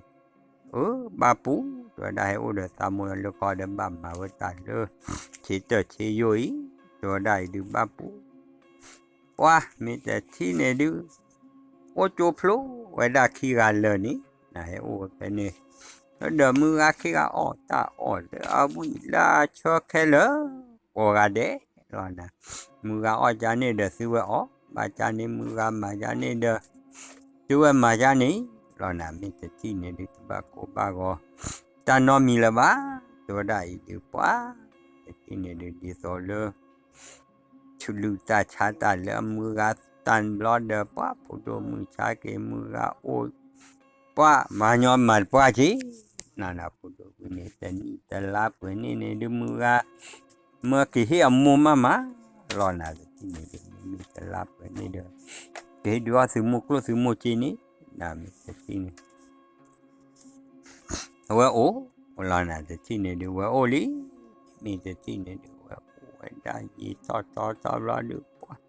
အံၤ အၢ ဘၣ်ပူၤ တဲဝဲဒၣ် ဟဲအိၣ်ဒီးသးမိၢ်လၢခီဒီး ဘၣ်မၤဝဲတၢ်လၢ ဆံးတၢၢ်ဆံးယိာ်အံၤ တဲဝဲဒၣ်အံၤဒုး ဘၣ်ပူၤ ပှၤမ့ၢ်တထံၣ်န့ၣ်ဒုး အိၣ်ကၠိဖျိဝဲဒၣ်ခံဂၤလၢာ်န့ၣ် နဟဲအိၣ်ဝဲဖဲန့ၣ် ဒီးမုၢ်ဂၤခံဂၤအီၣ်တၢ်အီၣ်လၢအဝံၣ်လၢအဆၢခဲလၢာ် ကိးဂၤဒဲးလီၤနၤ မုၢ်ဂၤအီၣ်ကၠါန့ၣ်ဒီး သုဝဲအီၣ်ဘၣ်ကၠါန့ၣ် မုၢ်ဂၤမၤကၠါန့ၣ်ဒီး သုဝဲမၤကၠါန့ၣ်လီၤနၤ မ့ၢ်တထံၣ်န့ၣ်ဒုး တဘၣ်ကိၢ်ဘၣ်ဂီၤ တၢ်နီတမံၤလၢၤဘၣ် တဲဝဲဒၣ်အံၤဒုး ပှၤ တထံၣ်န့ၣ်ဒုး ဒ်သိးလၢ ဆလူၢ်တၢ်ဆါတၢ်လၢအမုၢ်ဂၤတၢ်ဘျီဒီး ပှၤဖိဒိၣ်မုၣ်ဆါက့ၤ မုၢ်ဂၤအိၣ် ပှၤမၤညီမၤတပှၢ်က့ၤ နၤနၤဖိဒိၣ်မုၣ်န့ၣ် တနံၣ်တလါပှဲၤန့ၣ်န့ၣ်ဒုး မုၢ်ဂၤ မၢက့ၤဟ့ၣ်အမိၢ်မးမးလီၤနၤ တထံၣ်န့ၣ်ဒုး မ့မ့ၢ်တလါပှဲၤန့ၣ်ဒီး ကဟ့ၣ်ဒုးအီၣ်သုးမိၢ်ကျိၣ်သုးမိၢ်က့ၤန့ၣ် နၤမ့ၢ်တထံၣ်န့ၣ် အဝဲအိၣ်လီၤနၤ တထံၣ်န့ၣ်ဒုး ဝဲအိၣ်လံ မ့ၢ်တထံၣ်န့ၣ်ဒုး ဝဲအိၣ်ဝဲဒၣ်ယံာ်ထီၣ်ထီထီဘျီဒုး ပှၤ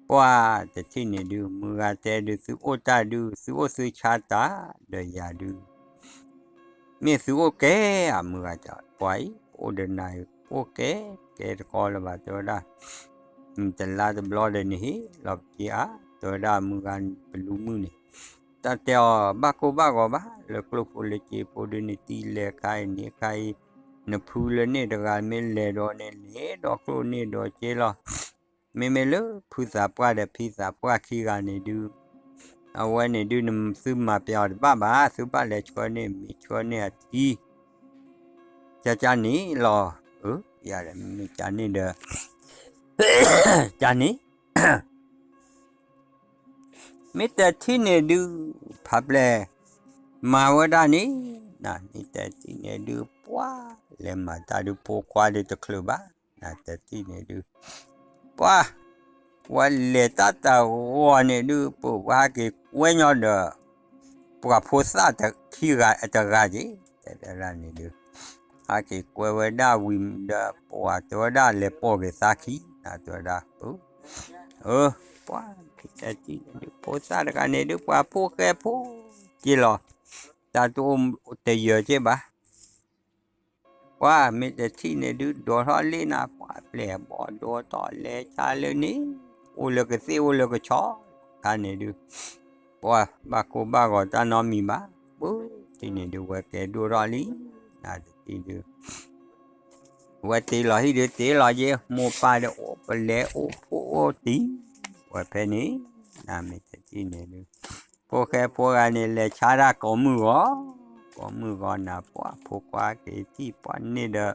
ပှၤတထံၣ်န့ၣ်ဒုး မုၢ်ဂၤတဲဒုး သုအိၣ်တၢ်ဒုး သုအိၣ်သုဆါတၢ် ဒီးယၤဒုး မ့ၢ်သုအိၣ်ကဲဧါ မုၢ်ဂၤတဲ ပှၤအံၤ အိၣ်ဒီးနၤ အိၣ်ကဲ ကဲတကီလၢၤဘၣ် တဲဝဲဒၣ် တလါတဘျီဒီးန့ၣ်ဟ့ၣ်လီၤပက့ၤဧါ တဲဝဲဒၣ် မုၢ်ဂၤပလူၤမုၢ်န့ၣ် တၢ်တဲအီၤ ဘၣ်ကိၢ်ဘၣ်ဂီၤဘၣ် လၢကျိၣ်ဖိလၢစ့ဖိဒုး နတံၤလဲၤခါအံၤန့ၣ်ခါအံၤ နဖုလၢန့ၣ်တဂၤ မ့ၢ်လဲၤဒီးန့ၣ် လဲၤဒီးကျိၣ်န့ၣ်ဒီးစ့လီၤ မ့မ့ၢ်လၢဖုသးပှၢ်ဒီးဖံသးပှၢ်ခံဂၤန့ၣ်ဒုး အဝဲန့ၣ်ဒုး သုမၤပျဲအီၤတဘၣ်ဘၣ် သုဘၣ်လဲၤဆှၢန့ၢ် မ့ၢ်ဆှၢန့ၢ်အထံ ကၠါကၠါန့ၣ်လီၤ အၢ ယၤဒီးမ့မ့ၢ်ကၠါန့ၣ်ဒီး ကၠါန့ၣ် မ့ၢ်တထံၣ်န့ၣ်ဒုး ဖးပျဲၢ် မၤဝဲဒၣ်န့ၣ် နမ့ၢ်တထံၣ်န့ၣ်ဒုး ပှၤလဲၤမၤတၢ်ဒုး ဖိခွါဒုးတချုးဘၣ် နတထံၣ်န့ၣ်ဒုး ပှၤ ပှၤလဲၤတၢ်တၢ်ဂီၤန့ၣ်ဒုး ပှၤဟဲက့ၤကွဲညီဒီး ပှၤဖိသၣ်ခံဂၤတဂၤက့ၤ တဲဝဲဒၣ်န့ၣ်ဒုး ဟဲက့ၤကွဲဝဲဒၣ်ဝံၤဒီး ပှၤတဲဝဲဒၣ်လဲၤပိာ်က့ၤသးခံ နတဲဝဲဒၣ် အၢ ပှၤ တထံၣ်န့ၣ်ဒုး ဖိသၣ်တဂၤန့ၣ်ဒုး ပှၤဖိဃဲဖိက့ၤလီၤ တၢ်တအိၣ်တယၢၤက့ၤဘၣ် ပှၤမ့ၢ်တထံၣ်န့ၣ်ဒုး ဒိးထီၣ်လ့ၣ်နၤ ပှၤပျဲၢ်ဘီဒိးထီၣ်လဲၤဆါလၢန့ၣ် အိၣ်လၢကသ့ၣ်အိၣ်လၢကဆီ ခါန့ၣ်ဒုး ပှၤဘၣ်ကိၢ်ဘၣ်ဂီၤတၢ်နီတမံၤဘၣ် ပထံၣ်န့ၣ်ဒုး ဝဲကဲဒိၣ်ထီၣ်လံ နတထံၣ်ဒုး ဝဲတ့လီၤဟံၣ်ဒုးတ့လီၤယ့ မိၢ်ပၢ်ဒီးအိၣ်ပလဲၤအိၣ်ဖှိၣ်အိၣ်တံၢ် ဝဲဖဲန့ၣ် နမ့ၢ်တထံၣ်န့ၣ်ဒုး ဖိဃဲဖိဂၤန့ၣ် လဲၤဆါတၢ်ကိးမုၢ်ဂီၤ ကိးမုၢ်ဂီၤနၤ ပှၤဖိခွါက့ၤထံၣ်ပှၤန့ၣ်ဒီး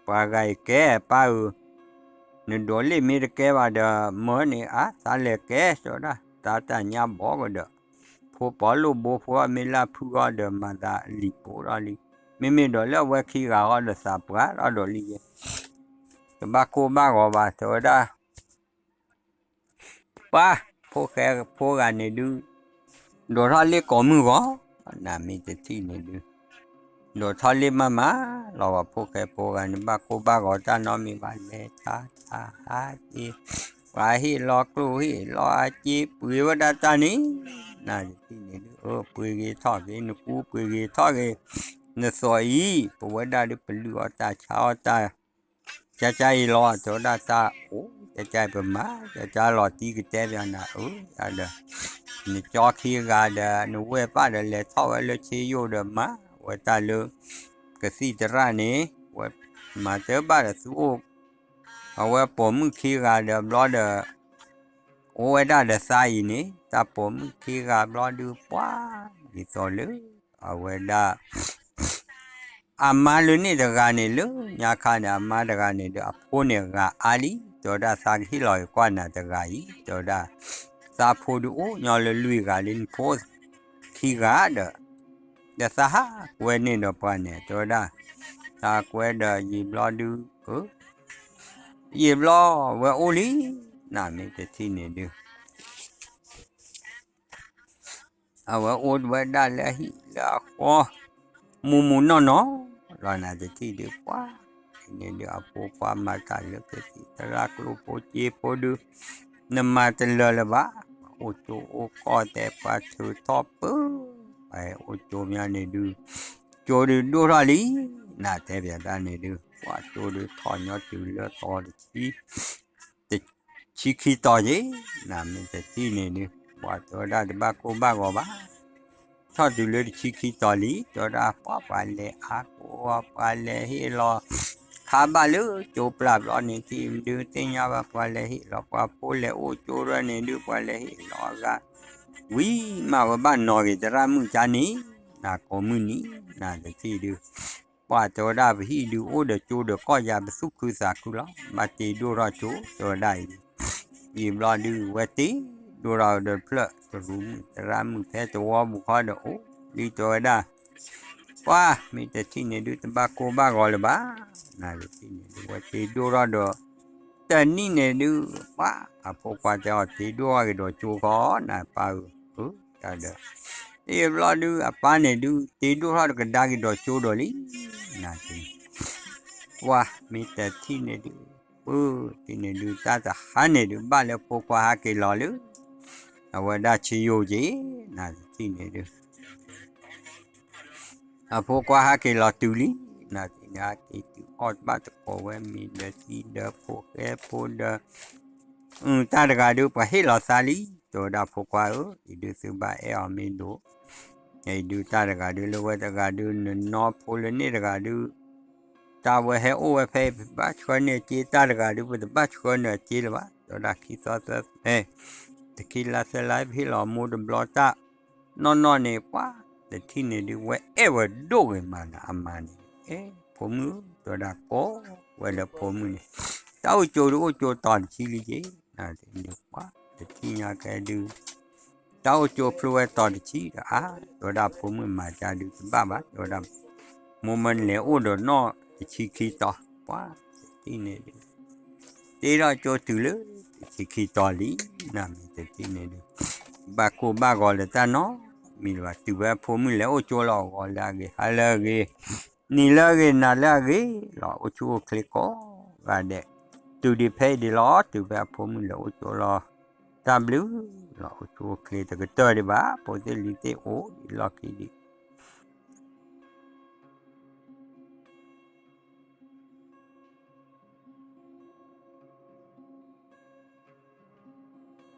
ပှၤဂၤအံၤကဲ ပၢ်ဧၢ နဒိးလ့ၣ်မ့ၢ်တကဲဘၣ်ဒီး မၢန့ၣ်အါ သးလဲၤကဲ တဲဝဲဒၣ် သးတၢ်ညါဘီကဒီး ဖိပီလိၣ်ဘိဖိအီၤ မ့ၢ်လၢဖုအီၤဒီး မၤသးလံာ်ပိာ်ထီၣ်လံ မ့မ့ၢ်ဒီးလၢအဝဲခံဂၤအီၤဒီး သးပှၢ်ထီၣ်ဒိးလံယဲ တဘၣ်ကိၢ်ဘၣ်ဂီၤဘၣ် တဲဝဲဒၣ် ပှၤ ဖိဃဲဖိဂၤန့ၣ်ဒုး ဒိးထီၣ်လ့ၣ်ကိးမုၢ်ဂီၤ နမ့ၢ်တထံၣ်န့ၣ်ဒုး ဒိးထီၣ်လ့ၣ်မးမးလီၤ ပှၤဖိဃဲဖိဂၤန့ၣ် ဘၣ်ကိၢ်ဘၣ်ဂီၤတၢ်နီတမံၤဘၣ် လဲၤဆါတၢ်ဟးက့ၤ ပှၤဟ့ၣ်လီၤကျိၣ်ဟ့ၣ်လီၤအစ့ပှ့ၤဝဲဒၣ်တၢ်န့ၣ် နတထံၣ်န့ၣ်ဒုး အၢ ပှ့ၤဂ့ၤထီၣ်ဂ့ၤ နကူပှ့ၤဂ့ၤထီၣ်ဂ့ၤ နသိးအံၤ ပဝဲဒၣ်ဒုး ပလုၢ်အီၣ်တၢ်ဆါအီၣ်တၢ် ကၠါကၠါအံၤလီၤ တဲဝဲဒၣ်တၢ်အိၣ် ကၠါကၠါအံၤပမၤ ကၠါကၠါလီၤတံၢ်ကတဲပျးနၤ အၢ ယၤဒီး နကၠီခံဂၤဒီး နဝဲၢ်ပၢ်ဒီး လဲၤထီၣ်ဝဲလၢဆ့ယိၣ်ဒီး မၤဝဲတၢ်လၢ ကသံၣ်သရၣ်န့ၣ် ဝဲမၤတဘၣ်ဒီးသုအိၣ် အဝဲပိာ်မုၣ်ခံဂၤဒီးဘျီဒီး အိၣ်ဝဲဒၣ်ဒီးသးအံၤန့ၣ် တၢ်ပိာ်မုၣ်ခံဂၤဘျီဒုး ပှၤ ဒ်သိးလၢ အဝဲဒၣ် အမါလၢန့ၣ်တဂၤန့ၣ် လၢညါခါန့ၣ် အမါတဂၤန့ၣ်ဒီး အဖိန့ၣ်ဂၤအါလံ တဲဝဲဒၣ် သးကဟ့ၣ်လီၤကွၢ်နၤတဂၤအံၤ တဲဝဲဒၣ် သးဖိဒုးအိၣ်ညီလၢလွံၢ်ဂၤလံ နဖိခံဂၤဒီး ဒီးသးဟးကွဲန့ၢ်ဒီးပှၤန့ၣ် တဲဝဲဒၣ် သးကွဲဒီးယံာ်ဘျီဒုး အၢ ယံာ်ဘျီဝဲအိၣ်လံ, နမ့ၢ်တထံၣ်န့ၣ်ဒုး အဝဲအိၣ်ဝဲဒၣ်လၢအဟံၣ်လၢအဃီ မူမူနီၢ်နီၢ်လီၤ. နတထံၣ်ဒုး ပှၤန့ၣ်ဒုး အဖိခွါမၤတၢ်လၢကသံၣ်သရၣ်ကျိဖိစ့ဖိဒုး နမၤတလၢာ်လၢၤဘၣ်. အိၣ်ကၠိအိၣ်ကီၢ်တဲပှၤထုးထီၣ်ပၢ, ပှၤအိၣ်ကၠိမးန့ၣ်ဒုး ကၠိဒုးဒိၣ်ထီၣ်လံ. နတဲပၠးတၢ်န့ၣ်ဒုး ပှၤကၠိဒုးထီၣ်ညီတုၤလၢတီၤတဆံ တဆံခံတီၤက့ၤ, နမ့ၢ်တထံၣ်န့ၣ်ဒုး ပှၤတဲဝဲဒၣ်တဘၣ်ကိၢ်ဘၣ်ဂီၤဘၣ်, ထီၣ်တုၤလၢတဆံခံတီၤလံ တဲဝဲဒၣ်ပှၤပှၤလဲၤအါကိၢ် ပှၤလဲၤဟ့ၣ်လီၤ ခါဘၣ်လၢကၠိပျၢ်ဘျီန့ၣ် ထံၣ်ဒုးသ့ၣ်ညါဘၣ် ပှၤလဲၤဟ့ၣ်လီၤ ပှၤဖိလဲၤအိၣ်ကၠိဒၣ်န့ၣ်ဒုး ပှၤလဲၤဟ့ၣ်လီၤအဂၤ ဝံၤမးဝဲဘၣ်နီၣ်ဂ့ၤသရၣ်မုၣ်ကါန့ၣ်, နကိးမုၢ်နံၤ နတထံၣ်ဒုး ပှၤတဲဝဲဒၣ်ပဟံၣ်ဒုးအိၣ်ဒီးကၠိဒီးကီၢ်ယၤ ပသူၣ်ခုသးခုလီၤ. ဘၣ်တ့ဒိၣ်ထီၣ်ကၠိ တဲဝဲဒၣ်အံၤ, ယံာ်ဘျီဒုး ဝဲတ့ဒိၣ်ထီၣ်ဒီးဖျၢၣ်တရူးမုၣ်သရၣ်မုၣ်ဖဲတဝီပူၤဃီဒီးအိၣ်လံ တဲဝဲဒၣ်, ပှၤမ့ၢ်တထံၣ်န့ၣ်ဒုး တဘၣ်ကိၢ်ဘၣ်ဂီၤလၢၤဘၣ်. နတထံၣ်န့ၣ်ဒုး ဝဲတ့ဒိၣ်ထီၣ်ဒီး တနံၣ်န့ၣ်ဒုး ပှၤအဖိခွါတဲအီၤ တ့ဒိၣ်ထီၣ်က့ၤဒီးကၠိဃီ နပၢ်ဧၢ, တၢ်ဒီး ယံာ်ဘျီဒုး အပၢ်န့ၣ်ဒုး တ့ဒိၣ်ထီၣ်တကဒါက့ၤဒီးကၠိဒီးလံ. နတထံၣ် ပှၤမ့ၢ်တထံၣ်န့ၣ်ဒုး ပၢ်တထံၣ်န့ၣ်ဒုး တၢ်တဟါန့ၣ်ဒုး ဘၣ်လၢဖိခွါဟဲက့ၤလီၤလၢ အဝဲဒၣ်ဆံယိာ်က့ၤ, နတထံၣ်န့ၣ်ဒုး အဖိခွါဟဲက့ၤလီၤတုၤလံ, နတထံၣ်န့ၣ် ဟဲက့ၤတုၤအီၣ်ဘၣ်တကိးဝဲ မ့ၤဒီးသံဒီးဖိဃဲဖိဒီး တၢ်တဂၤဒုး ပှၤဟ့ၣ်လီၤသးလံ, တဲဝဲဒၣ်ဖိခွါဧၢ, အံၤဒုးသုဘၣ်အဲၣ်အီၤမ့ၢ်ဒိၣ်, အံၤဒုးတၢ်တဂၤဒုး လၢဝဲတဂၤဒုး နနီဖိလၢန့ၣ်တဂၤဒုး တၢ်ဝဲဟဲအိၣ်ဝဲဖဲအံၤ ပဘၣ်ဆှၢန့ၢ်အစ့ တၢ်တဂၤဒုး ပတဘၣ်ဆှၢန့ၢ်အစ့လၢၤဘၣ်, တဲဝဲဒၣ်ခံသီသၢ ဖဲ တခံလါသၢလါ ပဟ့ၣ်လီၤမိၢ်တဘျီတၢ် နီၢ်နီၢ်န့ၣ် ပှၤတထံၣ်န့ၣ်ဒုး ဝဲအဲၣ်ဝဲဒိၣ်ဂ့ၤမးနၤအမါန့ၣ်, အဲ ဖိမုၣ် တဲဝဲဒၣ်ကိးဝဲလၢဖိမုၣ်န့ၣ်, တၢ်အိၣ်ကၠိဒုးအိၣ်ကၠိတီၤတဆံလံက့ၤ, နတထံၣ်ညါကဲဒုး တၢ်အိၣ်ကၠိဖျိဝဲတီၤတဆံဒီးအါ, တဲဝဲဒၣ်ဖိမုၣ်မၤကါဒုးတဘၣ်ဘၣ်, တဲဝဲဒၣ် မိၢ်မၢနလဲၤအိၣ်ဒီးနီၢ်တဆံခံတီၤ, ပှၤတထံၣ်န့ၣ်ဒုး တ့ထီၣ်ကၠိတုၤလၢတဆံခံတီၤလံ, နမ့ၢ်တထံၣ်န့ၣ်ဒုး ဘၣ်ကိၢ်ဘၣ်ဂီၤလၢၤတၢ်နီတမံၤလၢၤဘၣ်, တုၤဖဲအဖိမုၣ်လဲၤအိၣ်ကၠိလီၤ ဂီၤလၢအဂ့ၤ ဟါလၢအဂ့ၤ နံၤလၢအဂ့ၤ နၤလၢအဂ့ၤလီၤ, အိၣ်ဆူၣ်အိၣ်ချ့ကိးဂၤဒဲး, တုၤဒံးဖဲအံၤဒံးလီၤ, တုၤဖဲအဖိမုၣ်လဲၤအိၣ်ကၠိလီၤ တၢ်ဘျုးလီၤ, အိၣ်ဆူၣ်အိၣ်ချ့တကတၢၢ်ဒံးဘၣ်, ဖိသ့ၣ်လံၤသ့ၣ်အိၣ်ဒံးလီၢ်ခံဒံး